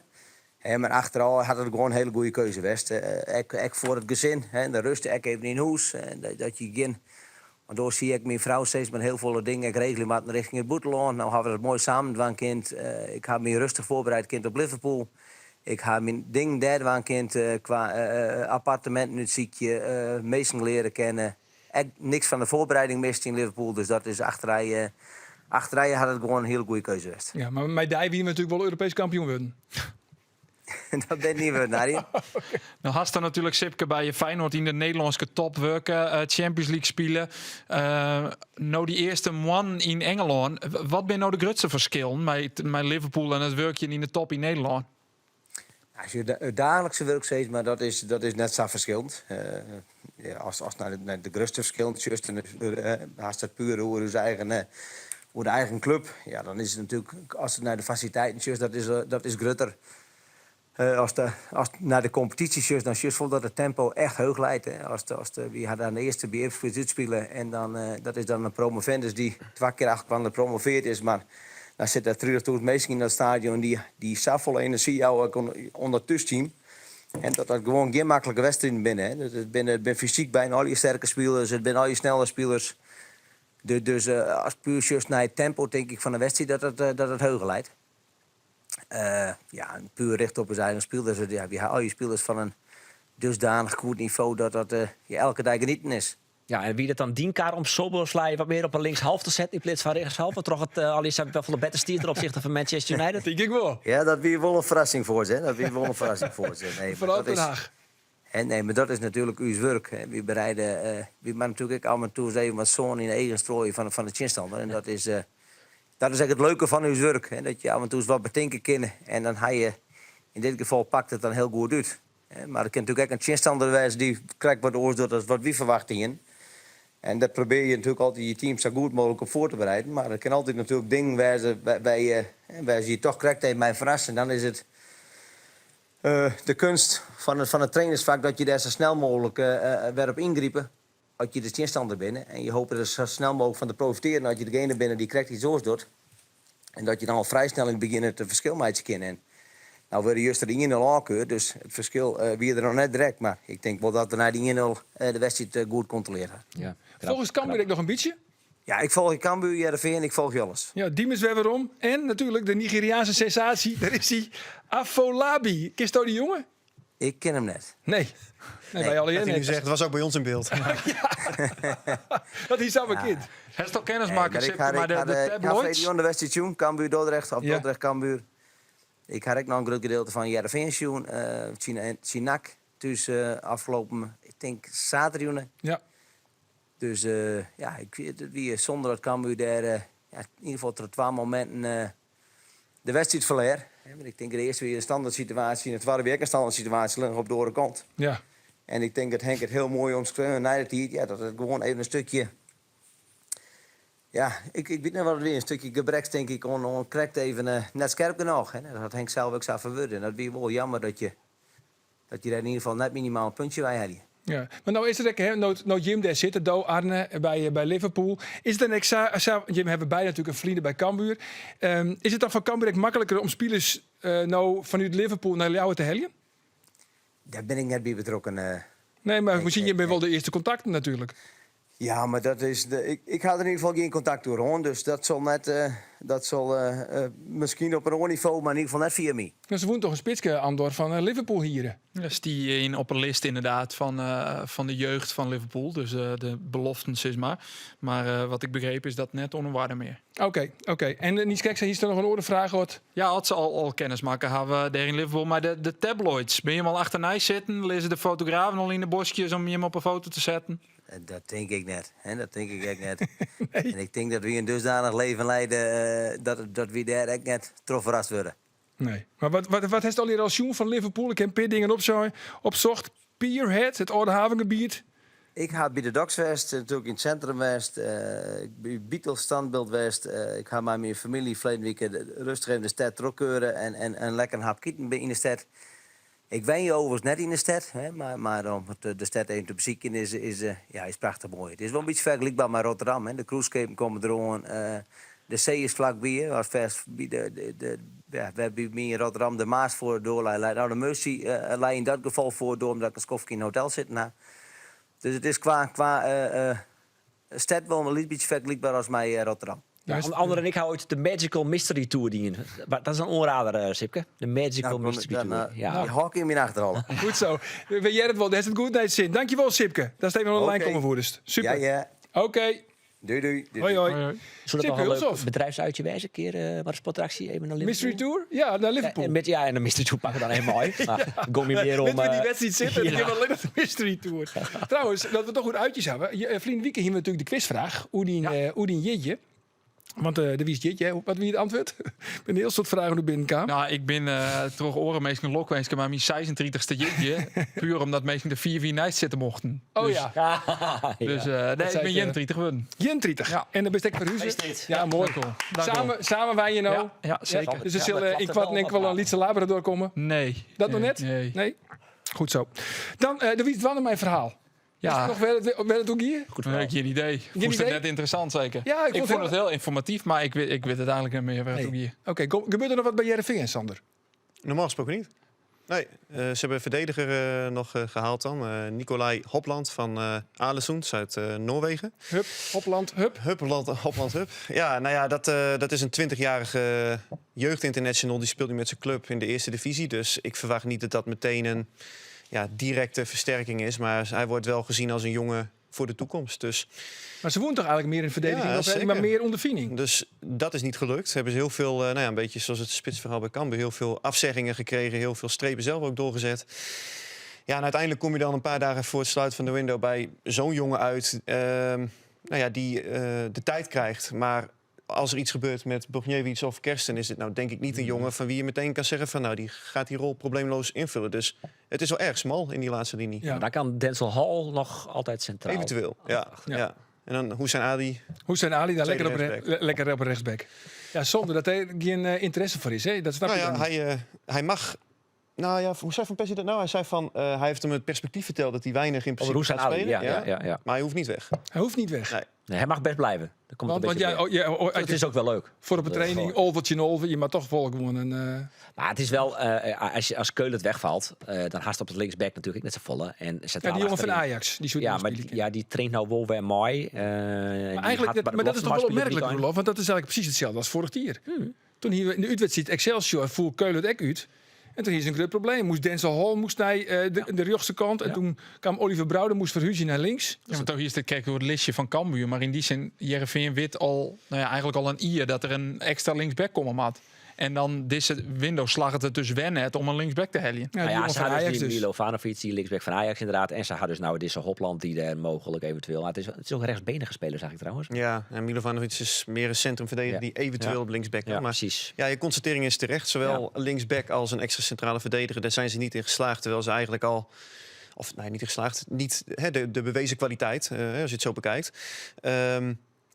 Hè, mar achterôf hat it gewoan in hiele goede keuze west. Ek, ek foar it gesin, hè, de rêst ek even yn hûs. Dat, dat je gjin, want oars hie ik myn frou steeds mar hiel folle dingen ek regelje moatten rjochting it bûtenlân. No hawwe we dat moai samen dwaan kind. Ik ha my rêstich foarbereid kind op Liverpool. Ik ha myn dingen dêr dwaan kind kwa apparteminten útsykje, minsken leare kennen. Ek niks fan de foarbereiding mist yn Liverpool, dus dat is achterij, achterij hat it gewoan in hiele goede keuze west. Ja, mar mei dy wiene we natuerlik wol Europeesk kampioen wurden. dat ben niet wurden, Harry. No hast dan natuerlik Sipke by Feyenoord yn de Nederlânske top wurke, Champions League spile. No dy earste moannen yn Ingelân. Wat binne no de grutste ferskillen mei, mei Liverpool en it wurkjen yn de top yn Nederlân? As je it daaglikse wurk sizze, mar dat is, dat is net sa ferskillend. Ja, as, as nei de, nei de grutste ferskillen sjochst, dan hast it puer oer ús eigen, oer de eigen klup. Ja, dan is it natuerlik, as it nei de fasiliteiten sjochst, dat is, dat is grutter. As de, as nei de kompetysje sjochst, dan sjochst wol dat it tempo echt heech leit. Hè. As de, as de, wy ha dan de earste by Ipswich útspile en dan, dat is dan in promovendus dy't twa kear achterinoar promoveard is, mar dan sitte der 30.000 minsken yn dat stadion dy't, dy't safolle enerzjy jouwe oan dat thústeam. En dat dat gewoan gjin maklike wedstriden binne. Hè. It binne, it binne fysyk byna allegear sterke spilers, it binne allegear snelle spilers. Dus, dus as puer sjochst nei it tempo, tink ik fan de wedstriid dat it, dat it heger leit. Ja, en puer richt op ús eigen spilers. Ja, wy ha allegear spilers fan in dusdanich goed nivo dat dat ja, elke dei genieten is. Ja, en wie dat dan dyn kar om Szoboszlai wat mear op 'e linkshalf te setten yn pleats fan rjochtshalf? Troch it uh, al folle better stiet ten opsichte fan Manchester United? Tink ik wol. Ja, dat wie wol in ferrassing foar se. Dat wie wol in ferrassing foar se. Nee, Foaral Den Haag. En nee, mar dat is natuerlik ús wurk. Hè. Wy bereide, uh, wy moatte natuerlik ek af en toe even wat sân yn de eagen strooie fan, fan de tsjinstanner. En dat is, uh, dat is ek it leuke fan ús wurk. Hè. Dat je af en toe wat betinke kinne. En dan ha je, yn dit gefal pakt it dan hiel goed út. Mar it kin natuerlik ek in tsjinstanner wêze dy't krekt wat oars docht as wat wy ferwachte hiene. En dêr probearje je natuerlik altyd je team sa goed mooglik op foar te bereiden. Mar der kin altyd natuerlik dingen wêze wêr't se je toch krekt even mei ferrasse. En dan is it de kunst fan it, fan it trainersfak dat je dêr sa snel mooglik wer op yngripe as je de tsjinstanner binne. En je hope der sa snel mooglik fan te profitearjen as je degene binne dy't krekt iets oars docht. En dat je dan al frij snel yn it begjin it ferskil meitsje kinne. En no wurde juster de 1-0 ôfkeurd, dus it ferskil wie der noch net direkt. Mar ik tink wol dat we nei de 1-0 de wedstriid goed kontrolearre ha. Ja. Folgest Cambuur ek noch in bytsje? Ja, ik folgje Cambuur, Hearrenfean, ik folgje alles. Ja, Diemers wer werom. En natuerlik de Nigeriaanske sensaasje, dêr is hy. Afolabi. Kensto dy jonge? Ik ken him net. Nee. Nee, wy allegear Dat hy nu net. zegt, was ook bij ons in beeld. Dat is samar kind. Hast al kennis Nee, makke, mar ik Sipke, ha, mei ik de, ha de de, ik ha tabloids? freed de wedstriid sjoen, Cambuur Dordrecht of Ja. Dordrecht Cambuur. Ik ha ek noch in grut gedeelte fan Hearrenfean sjoen. Tsjin tsjin NAC thús ôfrûne, ik tink saterdei. Ja. Dus ja, ik, it wie sûnder dat Cambuur dêr ja, yn ieder gefal troch twa mominten de wedstriid ferlear. Want ik tink de earste wie in standert situaasje en de twadde wie ek in standert situaasje, allinnich op de oare kant. Ja. En ik tink dat Henk it hiel moai omskreaun nei de tiid. Ja, dat it gewoan even in stikje. Ja, ik, ik wit net wat it wie. In stikje gebrek, tink ik, oan, oan krekt even net skerp genôch. Hè. Dat hat Henk sels ek sa ferwurde. En dat wie wol jammer dat je, dat je dêr yn ieder gefal net minimaal in puntsje by helje. Ja, mar no is it ek, hè, no't, no't jim dêr sitte, do Arne, by, by Liverpool. Is it dan ek sa, sa jim hawwe beide natuerlik in ferline by Cambuur. Is it dan foar Cambuur ek makliker om spilers no fanút Liverpool nei Ljouwert te heljen? Dêr bin ik net by betrokken. Nee, mar miskien jim binne wol de earste kontakten natuerlik. Ja, mar dat is de, ik, ik ha der yn ieder gefal gjin kontakt oer hân, dus dat sil net, dat sil miskien op in oar nivo, mar yn ieder gefal net fia my. Ja, se woene toch in spitske Andor fan Liverpool hiere? Ja, stie yn op 'e list ynderdaad fan, fan de jeugd fan Liverpool, dus de beloften sis mar. Mar wat ik begreep is dat net oan 'e oarder mear. Oké, oké. En Niels Keks, is der noch in oare fraach? Wat? Ja, as se al, al kennis makke hawwe dêr yn Liverpool mei de, de tabloids. Binne jim al achternei sitten? Lizze de fotografen al yn de boskjes om jim op 'e foto te setten? Dat tink ik net. Hè, dat tink ik ek net. En ik tink dat wy in dusdanich leven leide dat, dat wy dêr ek net troch ferrast wurde. Nee. Mar wat, wat, wat hast allegear al sjoen fan Liverpool? Ik ha in pear dingen opsocht. Pierhead, it âlde havengebiet. Ik ha by de Docks west, natuerlik yn it sintrum west, by it Beatles standbeeld west. Ik ha mei myn famylje ferleden wike rêstich even de stêd trochkeure en en lekker in hapke iten yn de stêd. Ik wenje overigens net yn de stêd, mar om de stêd even te besykjen is, is, ja, is prachtich moai. It is wol in bytsje fergelykber mei Rotterdam. De cruiseskepen komme deroan, de see is flakby. As fêst by de, de, ja, wêr by my yn Rotterdam de Maas foar de doar lei, leit no de Mersey lei yn dat gefal foar de doar omdat ik in skoftke yn in hotel sitten ha. Dus it is kwa, kwa stêd wol in lyts bytsje fergelykber as mei Rotterdam. Ja, Andor en ik ha oait de Magical Mystery Tour dien. Dat is in oanrader, Sipke. De Magical Mystery Tour. Ja. Dy hâld ik yn myn achterholle. Goed zo. We hearre it wol. Dêr is it goed nei it sin. Dankjewol, Sipke. Datst even oan de lijn kommen woest. Super. Ja, ja. Oké. Doei, doei. Hoi, hoi. Soe dat noch in leuk bedrijfsuitje wêze? In kear mei de sportredaksje even nei Liverpool? Mystery Tour? Ja, nei Liverpool. Ja, en, ja, en de Mystery Tour pakke we dan even mei. Maar kom je mear om... Litte we dy wedstriid sitte, dan gean we allinnich de Mystery Tour. Trouwens, dat we toch oer uitjes hawwe. Ferline wike hiene we natuerlik de quizfraach oer dyn, oer dyn jierdei. Want der wie jierdei, wat wie it antwurd? Ik bin in hiel soad fragen oer binnenkaam. Nou, ik bin troch oare minsken lokwinske mei myn 36ste jierdei. Puer omdat minsken der 4 jier neist sitte mochten. Oh ja. Dus nee, ik bin 31 wurden. 31? Ja. En dan bist ek ferhuze? Ja, moai. Samen, samen wenje no? Ja, ja, seker. Dus der sil ynkoarten ek wol in lytse Labrador komme? Nee. Dat noch net? Nee. Nee? Goed zo. Dan, der wie dwaande mei in ferhaal. Ja. Witst noch wêr it oer gie? Goed nee, gjin idee. Fûnst it net ynteressant seker? Ja, ik ik fûn it hiel ynformatyf, mar ik wit, ik wit it eigenlik net mear wêr it oer gie. Oké, gebeurt der noch wat by Hearrenfean, Sander? Normaal gesproken niet. Nee, ze hebben een verdediger nog gehaald dan. Nikolai Hopland van Aalesund uit Noorwegen. Hup, Hopland, hup. Hupland, Hopland, hup. Ja, nou ja, dat is een 20-jarige jeugdinternational. Die speelt nu met zijn club in de eerste divisie. Dus ik verwacht niet dat dat meteen een ja, directe versterking is. Maar hij wordt wel gezien als een jongen voor de toekomst. Dus Maar se woene toch eigenlijk mear yn ferdigening, Ja, of, zeker. mar mear ûnderfining? Dus dat is niet gelukt. Hebben ze heel veel, nou ja, een beetje zoals het spitsverhaal bij Cambuur, heel veel afzeggingen gekregen, heel veel strepen zelf ook doorgezet. Ja, en uiteindelijk kom je dan een paar dagen voor het sluiten van de window bij zo'n jongen uit, nou ja, die de tijd krijgt. Maar als er iets gebeurt met Bochniewicz of Kersten, is dit nou denk ik niet een jongen van wie je meteen kan zeggen van nou, die gaat die rol probleemloos invullen. Dus het is wel erg smal in die laatste linie. Ja. Maar dan kan Denzel Hall nog altijd centraal. Eventueel, ja. Ja. ja. En dan Hussein Ali. Hussein Ali daar Tweede lekker op, rechtsback. lekker op rechtsback. Ja, zonder dat er geen interesse voor is. Hè? Dat snap Nou je ja, dan niet. hij, hij mag... Nou ja, hoe zei Van Persie dat nou? Hij zei van, hij heeft hem het perspectief verteld dat hij weinig in Over principe Hussein gaat Ali, spelen. ja, ja, ja, ja. Maar hij hoeft niet weg. Hij hoeft niet weg. Nee. Nee, hij mag best blijven. Daar komt Want, het want een ja, beetje oh, ja, oh, op. Het is ook wel leuk. voor op de Dat is training, gewoon- olvertje en olver, je mag toch volk gewoon een... Maar het is wel, als, je, als Keulen het wegvalt, dan haast op het linksback natuurlijk net zo volle. En ja, centraal die jongen van achterin. Ajax, die soort Ja, maar die, ja, die traint nou wel weer mooi. Maar eigenlijk, dat, maar dat is toch wel opmerkelijk, Roelof? Want dat is eigenlijk precies hetzelfde als vorig jaar. Toen hier in de uitwedstrijd Excelsior voer Keulen het ek uit. En toen is een groot probleem. Moest Denzel Hall moest naar de rechtse kant. En toen kwam Oliver Brouwer, moest verhuizen naar links. Ja, want hier is het kijk door het listje van Cambuur. Maar in die zin, Hearrenfean wit al, nou ja, eigenlijk al een ier dat er een extra linksback komt, maat. En dan deze window slaagt het dus wennen om een linksback te halen. Ja, Nou die ja, jongen ze van hadden dus Ajax die dus. Milovanovic, die linksback van Ajax inderdaad. En ze hadden dus nou deze Hopland die daar mogelijk eventueel... Maar het is ook rechtsbenige spelers eigenlijk trouwens. Ja, en Milovanovic is meer een centrumverdediger Ja. die eventueel Ja. op linksback kan. Ja, maar precies. ja, je constatering is terecht. Zowel linksback als een extra centrale verdediger. Daar zijn ze niet in geslaagd. Terwijl ze eigenlijk al... Of nee, niet in geslaagd. Niet hè, de bewezen kwaliteit, als je het zo bekijkt.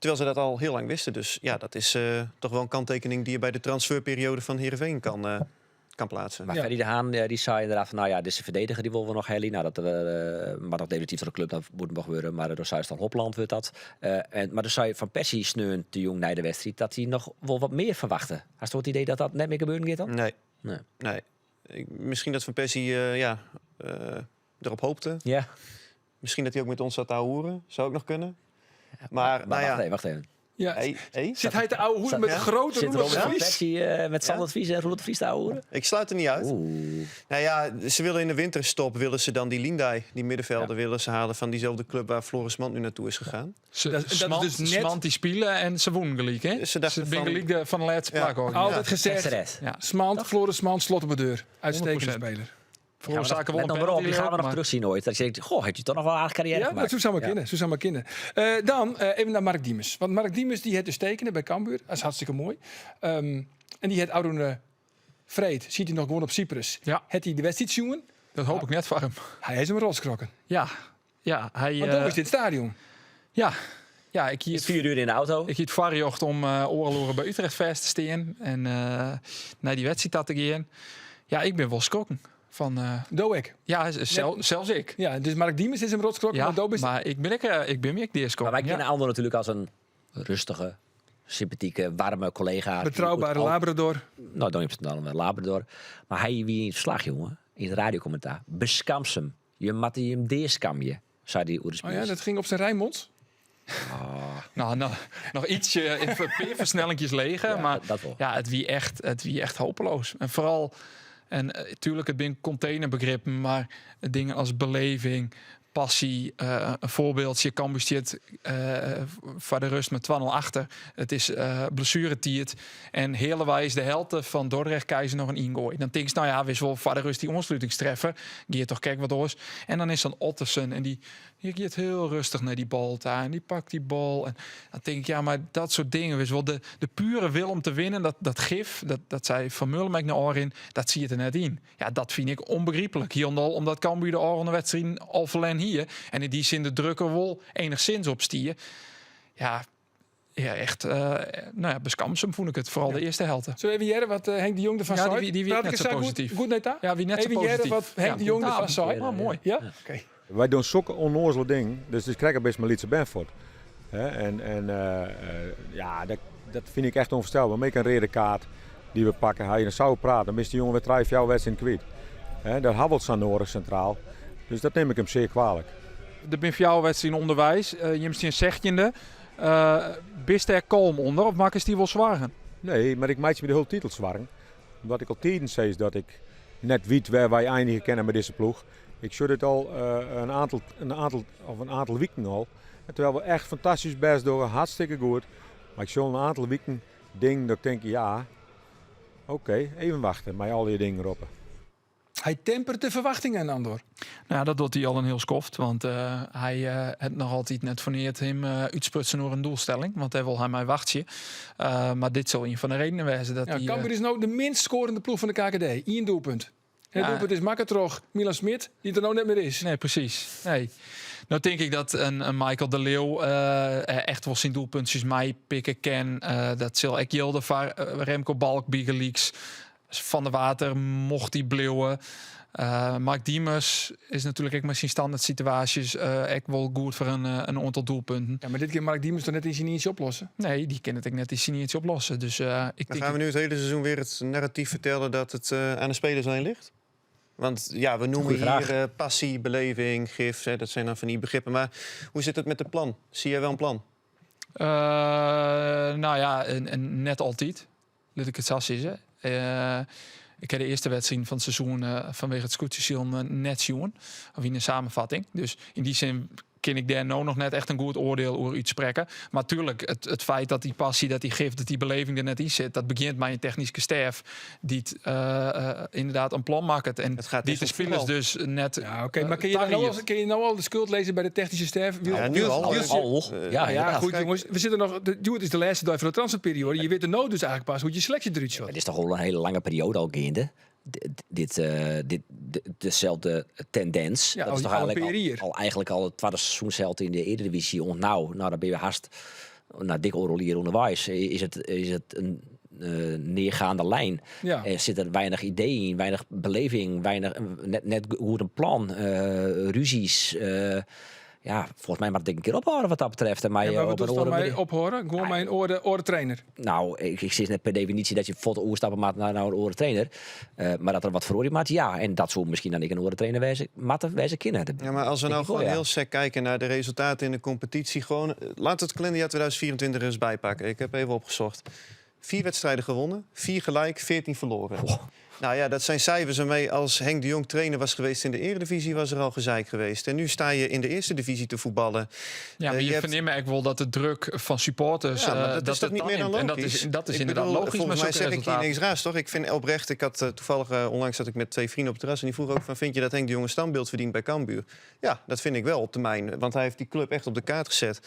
Terwijl ze dat al heel lang wisten. Dus ja, dat is toch wel een kanttekening die je bij de transferperiode van Heerenveen kan plaatsen. Maar Ja. Ferdy de Haan die zei inderdaad van, nou ja, deze verdediger die willen we nog halen. Nou, dat maar nog definitief door de club, dat moet nog gebeuren. Maar door Zuid Hopland wordt dat. Maar dus zei Van Persie sneun te jong naar de wedstrijd dat hij nog wel wat meer verwachtte. Had je het idee dat dat net meer gebeuren gaat dan? Nee. Nee. Nee. Misschien dat Van Persie erop hoopte. Ja. Misschien dat hij ook met ons zat te ouwehoeren. Zou ook nog kunnen. Maar, Maar nou ja. wacht even, wacht even. Ja. Hey, hey. Zit hij te ouwe hoeren met Ja. grote Zit Roelof Robert van de Vries? Persie met Sander de Vries en Roelof de Vries te ouwehoeren? Ik sluit er niet uit. Oeh. Nou ja, ze willen in de winterstop willen ze dan die Lindai, die middenvelder, willen ze halen van diezelfde club waar Floris Mand nu naartoe is gegaan. Ze, Dat- dat is Smant, dus net- Smant die spelen en ze wonnen gelijk, hè? Ze dachten Ze zijn van- gelijk de, van de laatste Ja. plak ook. Altijd gezegd, Terecht. Ja. Smant, Floris Smant, slot op de deur. Uitstekende 100%. speler. Veroorzaken wel Let een nou maar op, die penalty gaan we ook, nog maar- terugzien ooit. Dat je denkt, goh, heeft hij toch nog wel een aardige carrière Ja, gemaakt. dat zou zomaar Ja. kunnen. Zou zomaar kunnen. Dan even naar Mark Diemers. Want Mark Diemers die het dus tekenen bij Cambuur. Dat is hartstikke mooi. En die het oude Vreed, ziet hij nog gewoon op Cyprus. Ja. Het hij de wedstrijd jongen? Dat hoop ik net voor hem. Hij is hem rotskrokken. Ja. Ja, hy, Want dan is dit stadion. Ja, ja, ik hie Is 4 uur in de auto. Ik hie it foarrjocht om oardel oere by Utrecht fêst te stean en nei dy wedstriid ta te gean. Ja, ik bin wol skrokken fan. Do ek? Ja, sels ik. Ja, dus Mark Diemers is him rot skrokken, Ja, mar do bist mar ik bin ek, ik bin my ek deaskrokken. Maar wij kennen Andor natuurlijk als een rustige, sympathieke, warme collega. Betrouwbare Labrador. Nou, dan is het dan een Labrador. Maar hy wie yn it ferslach, jongen, yn it radiokommentaar. Beskamsum. Je moatte jim deaskamje, sei hy oer de Oh ja, spilers. dat ging op zijn Rijnmonds? Nou, nou, noch ytsje, in pear fersnellinkjes leger. Ja, mar dat wol. ja, it wie echt hopeloos. En foaral, en tuerlik, it binne containerbegrippen, mar dingen as beleving, passy, in foarbyldtsje. Cambuur stiet foar de rust mei 2-0 achter. It is blessueretiid en healweis de helte fan Dordrecht krije se noch in yngoai. Dan tinkst, no ja, witst wol foar de rust dy oanslutingstreffer. Giet toch krekt wat oars. En dan is dan Ottesen en dy giet hiel rêstich nei dy bal ta en dy pakt dy bal. En dan tink ik, ja, mar dat soart dingen, witst wol, de pure wil om te winnen, dat gif, dat sei Van Mullum ek nei ôfrin, dat siet der net yn. Ja, dat fyn ik ûnbegryplik. Hielendal omdat Cambuur de ôfrûne wedstriden al ferlern hie en yn dy sin de druk der wol enichsins op stie. Ja, ja, echt, no ja, beskamsum fûn ik it, foaral de earste helte. Sille we even hearre wat Henk de Jong derfan Ja, sei? dy wie Praat net ik sa sa goed- posityf. Goed nei ta? Ja, wie net sa Even hearre posityf. wat Henk Ja. de Jong derfan sei. Oh, moai. Ja? Oké. Wy dogge sokke ûnnoazele dingen, dus it is krekt bist mei lytse bern fuort. Hè, en ja, dat fyn ik echt ûnfoarstelber. Mar ek in reade kaart dy't we pakke, ha je dan sa praat, dan bist dy jonge wer trije, fjouwer wedstriden kwyt. Hè, dat ha we sa nedich sintraal. Dus dat nim ik him sear kwalik. Der binne fjouwer wedstriden ûnderweis. Jim stean sechtjinde. Bist dêr kalm ûnder of makkest dy wol soargen? Nee, mar ik meitsje my de hiele tiid al soargen. Wat ik al tiden sis is dat ik net wit wêr't wy einigje kinne mei dizze ploech. Ik sjoch dit al of in oantal wiken al. En terwijl we echt fantastysk bêst dogge, hartstikke goed. Mar ik sjoch in oantal wiken dingen dat ik tink, ja, oké, even wachtsje mei al dy dingen roppe. Hy temperet de ferwachtingen, Andor. Nou, dat docht hy al in hiel skoft. Want hy hat noch altyd net foar neat him útsprutsen oer in doelstelling. Want dêr wol hy mei wachtsje. Maar dit sil ien fan de redenen wêze dat Ja, hy, Cambuur is no de minst skoarende ploech fan de KKD. Ien doelpunt. En it doelpunt is makke troch Milan Smit, dy't der no net mear is. Nee, presys. Nee. No tink ik dat in Michael de Leeuw echt wol syn doelpuntsjes meipikke kin. Dat sil ek jilde foar Remco Balk bygelyks. Van der Water mocht dy bliuwe. Mark Diemers is natuerlik ek mei syn standert situaasjes ek wol goed foar in oantal doelpunten. Ja, mar dit kin Mark Diemers toch net yn syn ientsje oplosse? Nee, dy kin it ek net yn syn ientsje oplosse. Dus ik Maar tink gaan we nu het hele seizoen weer het narratief vertellen dat het aan de spelers alleen ligt? Want ja, we noemen Goeie vraag. hier passie, beleving, gif, hè, dat zijn dan van die begrippen. Maar hoe zit het met het plan? Zie jij wel een plan? Nou ja, en net altyd. Lit ik it sa sizze. Ik ha de earste wedstriid fan it seizoen fanwege it skûtsjesilen net sjoen. Of yn in samenvatting. Dus yn dy sin kin ik dêr no noch net echt in goed oardiel oer útsprekke. Mar tuerlik, it feit dat dy passy, dat dy gif, dat dy beleving der net yn sit, dat begjint mei in technyske stêf dy't ynderdaad in plan makket. En Het gaat dy't dus de om spilers voetbal. dus net, Ja, oké, maar tariet. kun je nou al de skuld lizze by de technyske stêf? Ja, nu al. Al. Ja, Ja, ynderdaad. goed, Kijk. jongens. We zitten noch, de, hjoed is de lêste dei fan de transferperioade. Je witte no dus eigentlik pas hoe't je seleksje derút sjocht. It is dochs al in hiele lange perioade al geande. Dit, deselde tendins. Ja, Dat is toch al een eigentlik pear jier. eigentlik al it twadde seizoenshelte yn de Eredivisie. Want nou, dan binne we hast, nou, dik oardel jier ûnderweis. Is it in neergaande lijn? Er zit er weinig idee yn, weinig beleving, weinig, net goed in plan, ruzies. Ja, folgens my moat it in kear ophâlde wat dat betreft. En my, Ja, mar wat op in dochst dan oare mei manier. ophâlde? Gewoan mei in oare trainer? Nou, ik sis net per definysje dat je fuort oerstappe moat nei in oare trainer. Mar dat der wat feroarje moat, ja. En dat soe miskien dan ek in oare trainer wêze moatte, wêze kinne. Dat Ja, maar als we denk nou ik wel, gewoon ja. heel sec kijken naar de resultaten in de competitie. Gewoon, laat het kalenderjaar 2024 eens bijpakken. Ik heb even opgezocht. 4 wedstrijden gewonnen, 4 gelijk, 14 verloren. Goh. Nou ja, dat zijn cijfers waarmee als Henk de Jong trainer was geweest in de Eredivisie, was er al gezeik geweest. En nu sta je in de eerste divisie te voetballen. Ja, maar Je je hebt verneemt ook wel dat de druk van supporters, Ja, maar dat dat is toch het niet meer dan En dat logisch? is Ik inderdaad bedoel, logisch, volgens maar mij zulke zeg ik hier resultaten. niks raars, toch? Ik vind oprecht, ik had toevallig onlangs zat ik met 2 vrienden op het terras en die vroegen ook van, vind je dat Henk de Jong een standbeeld verdient bij Cambuur? Ja, dat vind ik wel op termijn, want hij heeft die club echt op de kaart gezet.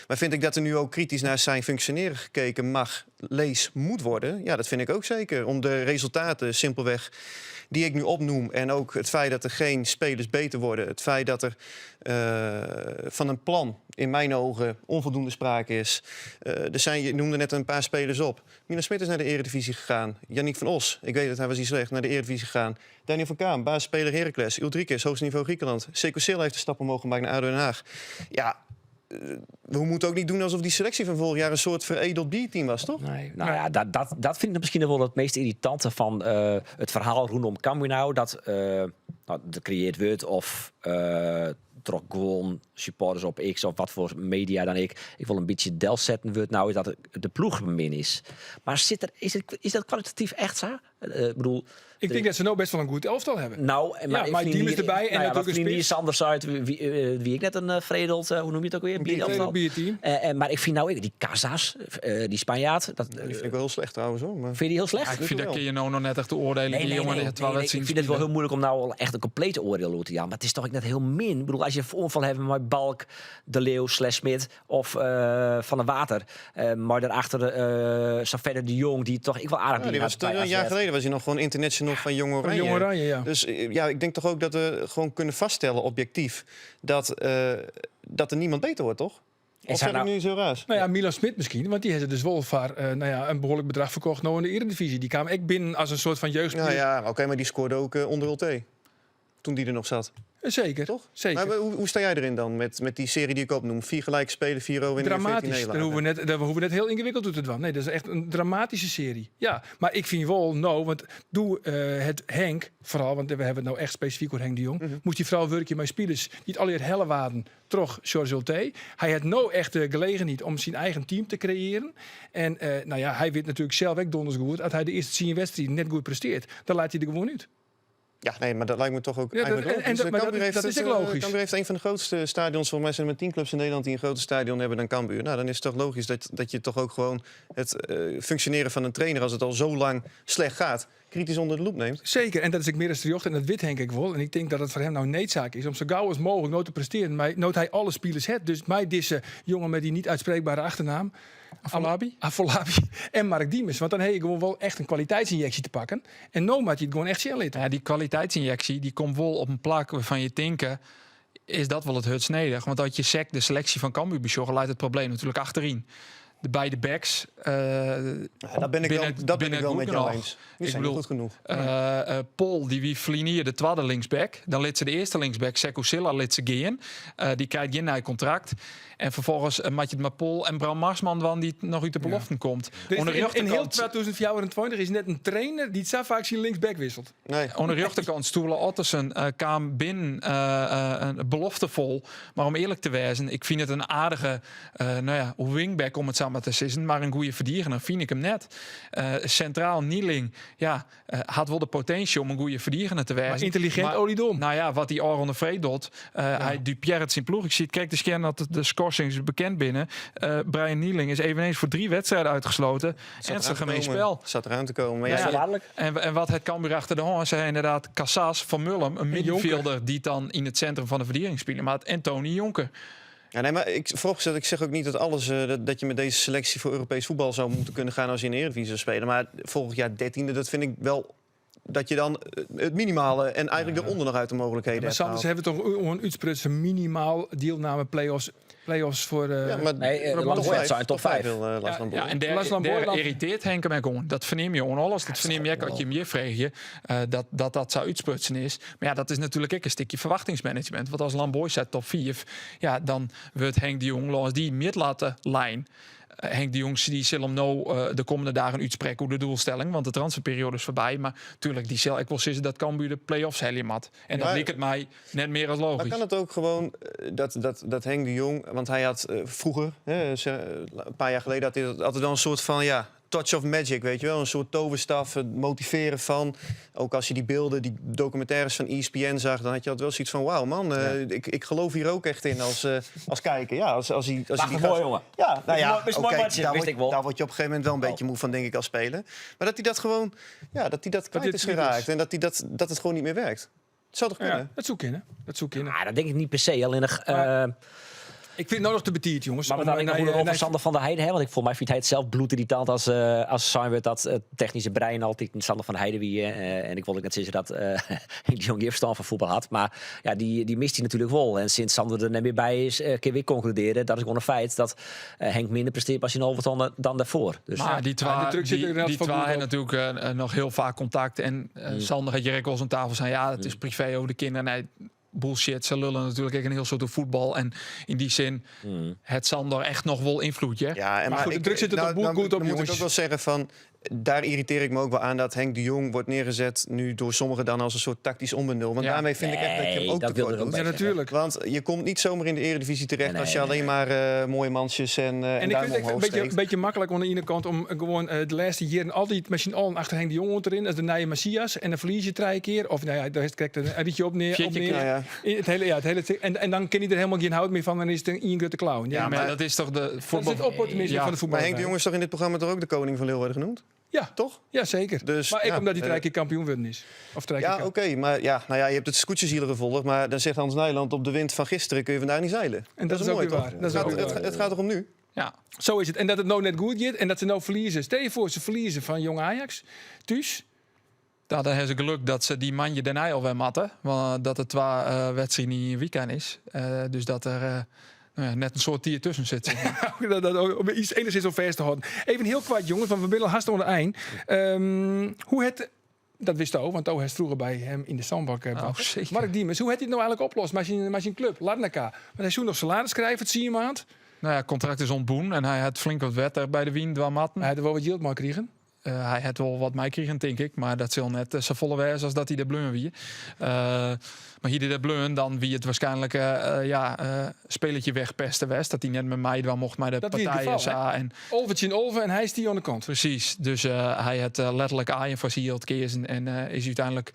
Maar vind ik dat er nu ook kritisch naar zijn functioneren gekeken mag, lees, moet worden? Ja, dat vind ik ook zeker. Om de resultaten simpelweg simpelweg die ik nu opnoem. En ook het feit dat er geen spelers beter worden. Het feit dat er van een plan in mijn ogen onvoldoende sprake is. Er zijn, je noemde net een paar spelers op. Milan Smit is naar de Eredivisie gegaan. Yannick van Os, ik weet het, hij was niet slecht, naar de Eredivisie gegaan. Daniel van Kaam, basisspeler Heracles. Uldrikis, hoogste niveau Griekenland. Sekou Sylla heeft de stap omhoog gemaakt naar ADO Den Haag. Ja, we moeten ook niet doen alsof die selectie van vorig jaar een soort veredeld B-team was, toch? Nee, nou ja, dat vind ik misschien wel het meest irritante van het verhaal rondom Cambuur nou. Dat nou, de creëert wordt of trok gewoon supporters op X of wat voor media dan ik. Ik wil een beetje del zetten wordt nou is dat de ploeg min is. Maar is dat kwalitatief echt zo? Ik bedoel, Ik denk dat ze nou best wel een goed elftal hebben. Nou, en maar Ja, maar ik team vind is die- erbij en nou ja, natuurlijk wat een vrienden spits. Sanders uit, wie ik net een veredeld, hoe noem je het ook weer? Bierelftal. Bierteam. Maar ik vind nou ik, die Casas, die Spanjaard. Dat, Die vind ik wel heel slecht trouwens hoor. Maar... Vind je die heel slecht? Ja, ik vind dat kun je nou nog net echt oordelen. Nee, die nee, jongen nee, die het wel nee, nee, wedstrijd ik vind het wel spelen. heel moeilijk om nou al echt een compleet oordeel te gaan. Maar het is toch net heel min. Ik bedoel, als je een onval hebt met Balk, De Leeuw, slash Smit of Van der Water. Maar daarachter Saverder de Jong, die toch ik wel aardig Ja, die die was had bij toen een jaar AZ. geleden was hij nog gewoon international van Jong Van Oranje. Jong Oranje, ja. Dus ik denk toch ook dat we gewoon kunnen vaststellen, objectief, dat er niemand beter wordt, toch? En Of zijn zeg ik nou nu zo raars? Nou ja, Milan Smit misschien, want die heeft dus wel voor een behoorlijk bedrag verkocht nou in de Eredivisie. Die kwam echt binnen als een soort van jeugd. Nou ja, oké, maar die scoorde ook onder Ultee. Toen die er nog zat. Zeker. Toch? Zeker. Maar hoe sta jij erin dan met die serie die ik opnoem? 4 gelijke spelen, 4 overwinningen, 14 Dramatisch. nederlagen. Daar hoeven we net heel ingewikkeld toe te doen. Nee, dat is echt een dramatische serie. Ja, maar ik vind wel, nou, want doe het Henk vooral, want we hebben het nou echt specifiek over Henk de Jong, moest die vrouw werken met spelers die het alweer helle waren, terug George Ultee. Hij had nou echt de gelegenheid om zijn eigen team te creëren. En hij weet natuurlijk zelf ook donders goed, als hij de eerste 10 wedstrijden net goed presteert, dan laat hij er gewoon uit. Ja, nee, maar dat lijkt me toch ook Ja, dat- eigenlijk en- en logisch. dat- maar dat Cambuur is- heeft dat is het, ook logisch. Cambuur heeft een van de grootste stadions. Volgens mij zijn er maar 10 clubs in Nederland die een groter stadion hebben dan Cambuur. Nou, dan is het toch logisch dat je toch ook gewoon het functioneren van een trainer, als het al zo lang slecht gaat, kritisch onder de loep neemt. Zeker, en dat is ik meer dan terjocht en dat weet Henk ik wel. En ik denk dat het voor hem nou noodzaak is om zo gauw als mogelijk nooit te presteren. Maar nooit hij alle spelers heeft. Dus mij deze jongen met die niet uitspreekbare achternaam. Afolabi? Afolabi en Mark Diemers. Want dan heb je gewoon wel echt een kwaliteitsinjectie te pakken. En nou maakt hij het gewoon echt zeer lid. Ja, die kwaliteitsinjectie die komt wel op een plak waarvan je denkt, is dat wel het hutsnedig? Want dat je sec de selectie van Cambuur bezorgt, leidt het probleem natuurlijk achterin. De beide backs Ja, dat ben ik wel, dat ben ik binnen wel goed met jou genoeg. eens. Die Ik zijn bedoel, goed genoeg. Pol, die wie Flinier de tweede linksback. Dan liet ze de eerste linksback, Sekou Sylla, liet ze gaan. Die krijgt geen nieuw contract. En vervolgens maak je het maar Pol en Bram Marsman, want die nog uit de beloften komt. Er is Onder in heel rechterkant 2024 is net een trainer die het zo vaak zijn linksback wisselt. Nee. Onder de rechterkant Stoele Ottesen kwam binnen een beloftevol. Maar om eerlijk te wezen, ik vind het een aardige wingback om het samen te zeggen, maar een goede verdediger vind ik hem net. Centraal Nieling, had wel de potentie om een goede verdediger te wezen. Maar intelligent Maar, oliedom. Wat die Aron de Vreed doet, hij dupeert zijn ploeg. Ik zie het, kijk de scan dat de schorsing is bekend binnen. Brian Nieling is eveneens voor 3 wedstrijden uitgesloten. Zat Ernstig eraan te gemeen komen. spel. Zat eraan te komen. Maar ja, Ja, dadelijk. En wat het Cambuur achter de hand zei inderdaad, Casas van Mullum, een En Jonker. middenvelder die dan in het centrum van de verdediging speelt. Maar het en Tony Jonker. Ja, nee, maar ik, vooropgesteld, ik zeg ook niet dat alles dat, dat je met deze selectie voor Europees voetbal zou moeten kunnen gaan als je in de Eredivisie zou spelen. Maar volgend jaar 13e, dat vind ik wel dat je dan het minimale en eigenlijk eronder nog uit de mogelijkheden Ja, maar hebt Sander, ze gehaald. hebben toch een uitsprutsen minimaal deelname play-offs voor Ja, maar Nee, top Lamboy 5, zou in top top 5 5. wil Lars Lamboy. Ja, en Lars Lamboy daar dan- irriteert Henk hem gewoon. Dat verneem je on alles. Dat verneem je ook als je hem hier vraagt, dat dat zou uitsprutsen is. Maar ja, dat is natuurlijk ook een stukje verwachtingsmanagement. Want als Lamboy staat top 4, ja, dan wordt Henk de Jong langs die midlatte lijn. Henk de Jong die zal hem nou de komende dagen uitspreken hoe de doelstelling, want de transferperiode is voorbij. Maar tuurlijk, die zal ik wel zeggen dat Cambuur de play-offs helemaal had. En dat Maar lijkt het mij net meer als logisch. Maar kan het ook gewoon dat Henk de Jong, want hij had vroeger, hè, een paar jaar geleden, had hij altijd wel een soort van, ja, touch of magic, weet je wel. Een soort toverstaf, het motiveren van. Ook als je die beelden, die documentaires van ESPN zag, dan had je altijd wel zoiets van, wauw man, ik geloof hier ook echt in als kijker. Ja, als hij, als hij Wacht, die mooi, gast jongen. Ja, nou Is ja, mooi, is mooi oké, matje, wist ik wel. daar word je op een gegeven moment wel een beetje moe van, denk ik, als speler. Maar dat hij dat gewoon, ja, dat hij dat kwijt dit is niet geraakt is. en dat hij dat, dat het gewoon niet meer werkt. Het zou toch Ja, kunnen? dat zou kunnen. Dat zou kunnen. Ah, dat denk ik niet per se. Alleen nog, Maar Ik vind het nou nog te betiid, jongens. Maar we om, dan ik nog naar- hoe over naar- Sander van der Heijden hè? Want ik volgens mij vindt hij het zelf bloedirritant als, als zijn wordt dat het technische brein altijd een Sander van der Heijden wie. En ik wilde ook net zeggen dat Henk de Jong geen verstand van voetbal had. Maar ja, die mist hij natuurlijk wel. En sinds Sander er net meer bij is, kun je weer concluderen. Dat is gewoon een feit dat Henk minder presteert pas in Overton dan daarvoor. Dus, Maar die Ja, de twee druk zit er die, inderdaad die van twee goed hebben op. natuurlijk nog heel vaak contact. En Sander had Jerk wel eens aan tafel zijn. Ja, het is privé over de kinderen. Nee, bullshit. Ze lullen natuurlijk ook een heel soort voetbal. En in die zin, het Sander echt nog wel invloed, hè? Ja, en Maar goed, de druk zit er toch goed op, dan moet jongens. ik ook wel zeggen van, daar irriteer ik me ook wel aan dat Henk de Jong wordt neergezet nu door sommigen dan als een soort tactisch onbenul. Want Ja. daarmee vind ik echt dat je hem Nee, ook dat wilde tekort ik ook doet. bij Ja, natuurlijk. Want je komt niet zomaar in de eredivisie terecht Nee, als je nee, alleen maar mooie mansjes en En ik vind duimen het echt een omhoog beetje, steekt. een beetje makkelijk aan de ene kant om gewoon de laatste jaren altijd met z'n allen achter Henk de Jong erin. Als de nieuwe Messias. En dan verlies je drie keer. Of nou ja, daar is het een rietje op neer. Op Viertje neer. keer. Ja, In Het hele, ja, het hele, en dan ken je er helemaal geen hout meer van. Dan is het een één grote clown. Ja, Ja, maar maar dat is toch de dat is voetbal. het opportunisme Ja. van de voetbal. Maar Henk de Jong is toch in dit programma toch ook de koning van Leeuwarden genoemd? Ja, Toch? ja, zeker. Dus, maar ik ja, omdat hij drie eh, keer kampioen worden is. Of drie Ja, keer oké. maar ja, nou ja, je hebt het scootjesielen gevolgd. Maar dan zegt Hans Nijland, op de wind van gisteren kun je vandaag niet zeilen. En dat is ook mooi, weer toch? waar. Dat is Het ook gaat- weer het, waar. het gaat erom nu. Ja. Zo is het. En dat het nou net goed gaat en dat ze nou verliezen. Stel je voor, ze verliezen van Jong Ajax. Thuis. Nou, dan hebben ze geluk dat ze die manje daarna alweer matten. Want dat het twee wedstrijden niet in een weekend is. Dus dat er nou ja, net een soort tier tussen zit. zeg maar. Dat, om iets enigszins op vers te houden. Even heel kwart, jongens, want we willen haast onder eind. Hoe het... Dat wist O, want O heeft vroeger bij hem in de zandbak Oh, gebracht. zeker. Mark Diemers, hoe heeft hij het nou eigenlijk oplost? Maar zijn club, Larnaca. Want hij zoekt nog salaris krijgen, het zie je maand. Nou ja, contract is ontboen en hij had flink wat wetter bij de Wien, dwa matten. Hij had er wel wat geld maar kregen. Hij had wel wat mij kregen, denk ik. Maar dat zal net zo volle wezen als dat hij de bleun wie. Maar hier de bleun, dan wie het waarschijnlijk spelletje wegpesten west. Dat hij net met mij wel mocht, maar de Dat wie het partijen geval, hè? za en Olvertje in Olven en hij is die aan de kant. Precies. Dus hij had letterlijk aaien van zijn keersen en is uiteindelijk,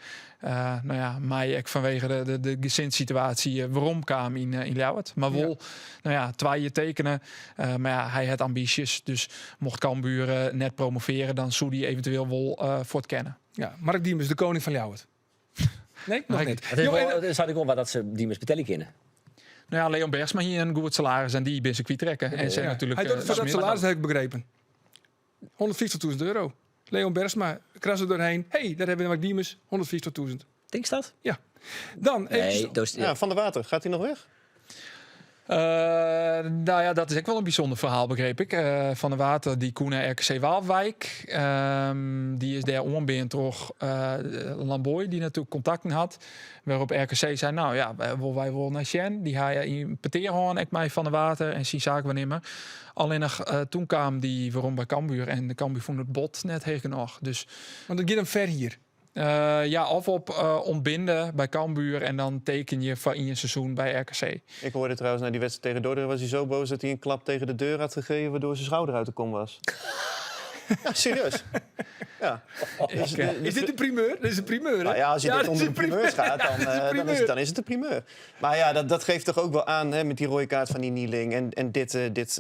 nou ja, mij ook vanwege de gezinssituatie waarom kwam in Ljouwert. Maar wel, nou ja, twee je tekenen. Maar ja, hij had ambities. Dus mocht Cambuur net promoveren, dan zou die eventueel wel voor het kennen. Ja, Mark Diemers, de koning van Ljouwert. Nee, nog Maar ik- net. Het is Jo, wel, en- dat zou ik wel wat dat ze Diemers betellen kunnen. Nou ja, Leon Bergsma hier een goed salaris en die ben ze kwijt trekken. En ze Ja. natuurlijk, Hij doet het voor dat Smit. salaris, heb ik begrepen. 150.000 euro. Leon Bergsma, kras er doorheen. Hé, hey, daar hebben we Mark Diemers, 150.000. Denk je dat? Ja. Dan, Nee, eventjes- dus, Ja, Van der Water, gaat hij nog weg? Nou ja, dat is ook wel een bijzonder verhaal, begreep ik. Van der Water, die koe naar RKC Waalwijk. Die is daar onbeend door Lamboy, die natuurlijk contacten had. Waarop RKC zei, nou ja, wij willen naar Sjen. Die ga je in Peteerhoorn, ik mij Van der Water en zien zaken waarnemen. Alleen nog, toen kwam die waarom bij Cambuur. En de Cambuur vond het bot net heel genoeg. Dus, Want het gaat hem ver hier. Ja, of op ontbinden bij Cambuur en dan teken je voor in je seizoen bij RKC. Ik hoorde trouwens na die wedstrijd tegen Dordrecht was hij zo boos dat hij een klap tegen de deur had gegeven waardoor zijn schouder uit de kom was. Ja, serieus. Ja. Dus Ik, de- Is dit een primeur? Dit is een primeur, hè? Nou ja, als je Ja, dit dit onder is de primeurs gaat, Ja, dit is een primeur. dan is het de primeur. Maar ja, dat geeft toch ook wel aan hè, met die rode kaart van die Nieling. En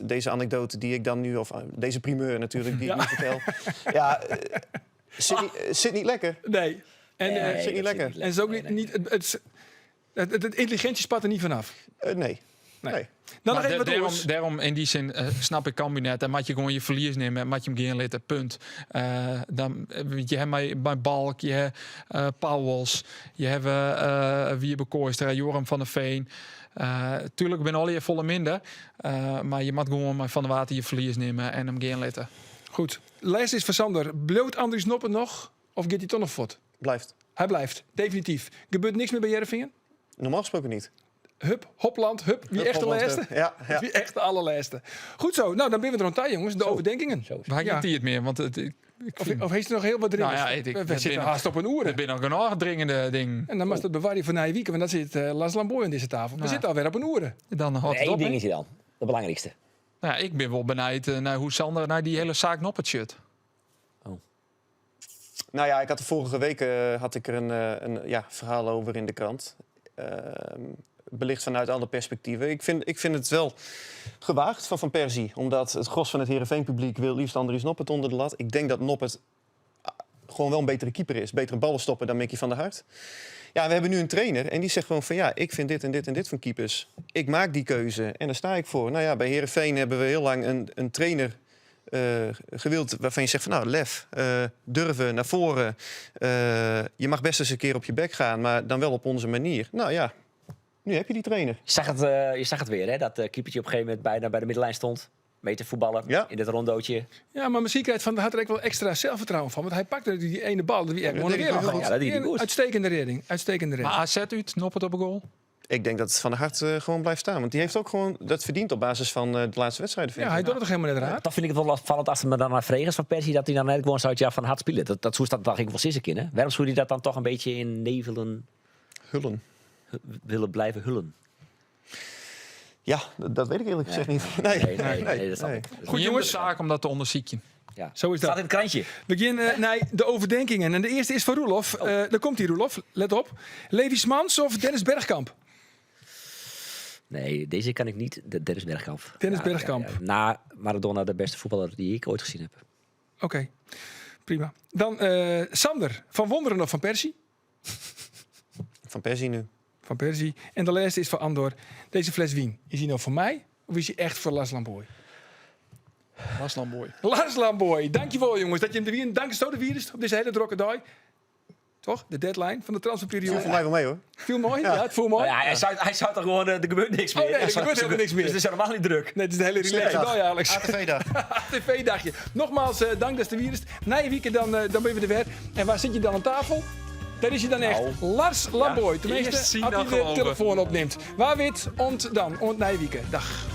deze anekdote die ik dan nu, of deze primeur natuurlijk, die ik nu vertel. Ja, zit niet lekker. Nee. En, Nee, zit niet dat lekker. zit en het is ook Nee, niet, niet, het, het, het, het intelligentie spat er niet vanaf. Nee. Nee. Nee. Dan Maar nog even wat oors. daarom in die zin snap ik Cambuur net. En moet je gewoon je verlies nemen en moet je hem geen litten, punt. Dan, je hebt bij Balk, je hebt Pauwels, je hebt Wiebe Kooistra, Joram van der Veen. Tuurlijk ben al je volle minder. Maar je moet gewoon maar Van der Water je verlies nemen en hem geen litten. Goed. Lijst is voor Sander. Bloot Andries Noppert nog of gaat hij toch nog voort? Blijft. Hij blijft, definitief. Gebeurt niks meer bij Heerenveen? Normaal gesproken niet. Hup, Hopland, hup. Wie Hup, echt de Hopland, laatste? hup. Ja, ja. Wie echt de allerlaatste. Goed zo. Nou, dan ben we er aan tijd, jongens. De Zo. overdenkingen. Zo. Waar Ja. ik het meer? Want het, ik, ik Of, vind- of heeft er nog heel wat dringends? Nou ja, ik- we ik zitten ben nog- haast op een oer. Er ben nog een dringende ding. En dan mag dat bewaren voor na je weekend, want dan zit Lars Lamboy aan deze tafel. We Nou. zitten alweer op een oer. Dan houdt het Eén op, ding hè? is hier dan. Het belangrijkste. Nou ja, ik ben wel benijd naar hoe Sander naar die hele zaak Noppert shit. Oh. Nou ja, ik had de vorige week had ik er een, ja, verhaal over in de krant. Belicht vanuit alle perspectieven. Ik vind het wel gewaagd van Van Persie. Omdat het gros van het Heerenveen-publiek wil liefst Andries Noppert onder de lat. Ik denk dat Noppert gewoon wel een betere keeper is. Betere ballen stoppen dan Mickey van der Hart. Ja, we hebben nu een trainer en die zegt gewoon van ja, ik vind dit en dit en dit van keepers. Ik maak die keuze en daar sta ik voor. Nou ja, bij Heerenveen hebben we heel lang een trainer gewild waarvan je zegt van nou, lef, durven, naar voren. Je mag best eens een keer op je bek gaan, maar dan wel op onze manier. Nou ja, nu heb je die trainer. Je zag het weer, hè? Dat keepertje op een gegeven moment bijna bij de middenlijn stond. Mee te voetballen in dit rondootje. Ja, maar misschien krijgt Van der Hart er ook wel extra zelfvertrouwen van. Want hij pakte natuurlijk die ene bal. Die Ja, dat deed hij heel goed. Ja, dat deed hij goed. Uitstekende redding. Uitstekende redding. Maar AZ uit, noppert op een goal. Ik denk dat Van der Hart gewoon blijft staan. Want die heeft ook gewoon dat verdiend op basis van de laatste wedstrijden. Vind Ja, ik. hij doet het toch helemaal net raar? Dat vind ik het wel opvallend als ze me dan naar Fregers van Persie... dat hij dan net gewoon zou ja, van hard spelen. Dat zo staat dat ik wel eens in, hè? Waarom zou hij dat dan toch een beetje in nevelen... Hullen. Willen blijven hullen? Ja, dat weet ik eerlijk gezegd niet. Nee, Nee, nee, nee, dat snap ik. Goed jongens. zaak om dat te onderzoeken. Ja. Zo is dat. Staat in het krantje. We beginnen naar de overdenkingen. En de eerste is van Roelof. Daar komt hij, Roelof. Let op. Levi Smans of Dennis Bergkamp? Nee, deze kan ik niet. Dennis Bergkamp. Dennis Ja, Bergkamp. ja, ja. Na Maradona de beste voetballer die ik ooit gezien heb. Oké, prima. Dan Sander, van Wonderen of van Persie? Van Persie nu. Van Persie. En de laatste is van Andor. Deze fles wien, is hij nou voor mij of is hij echt voor Lars Lamboy? Lars Lamboy. Lars Lamboy, dankjewel jongens dat je hem de wien. Dank zo de virus op deze hele drukke dag. Toch? De deadline van de transferperiode. Viel voor mij wel mee hoor. Viel mooi? Ja, het viel mooi. Nou ja, hij zou toch gewoon, er gebeurt niks meer. Oh nee, er gebeurt helemaal niks meer. Dus het is helemaal niet druk. Nee, het is een hele relaxed dag, Alex. ATV-dag. ATV-dagje. Nogmaals, dank dat je er is. Na je weekend dan ben je er weer. En waar zit je dan aan tafel? Daar is hij dan echt. Nou. Lars Lamboy. Ja, Tenminste, eerst zien als dan hij de geloven. telefoon opneemt. Waar wit, ont dan. Ont na je weekend. Dag.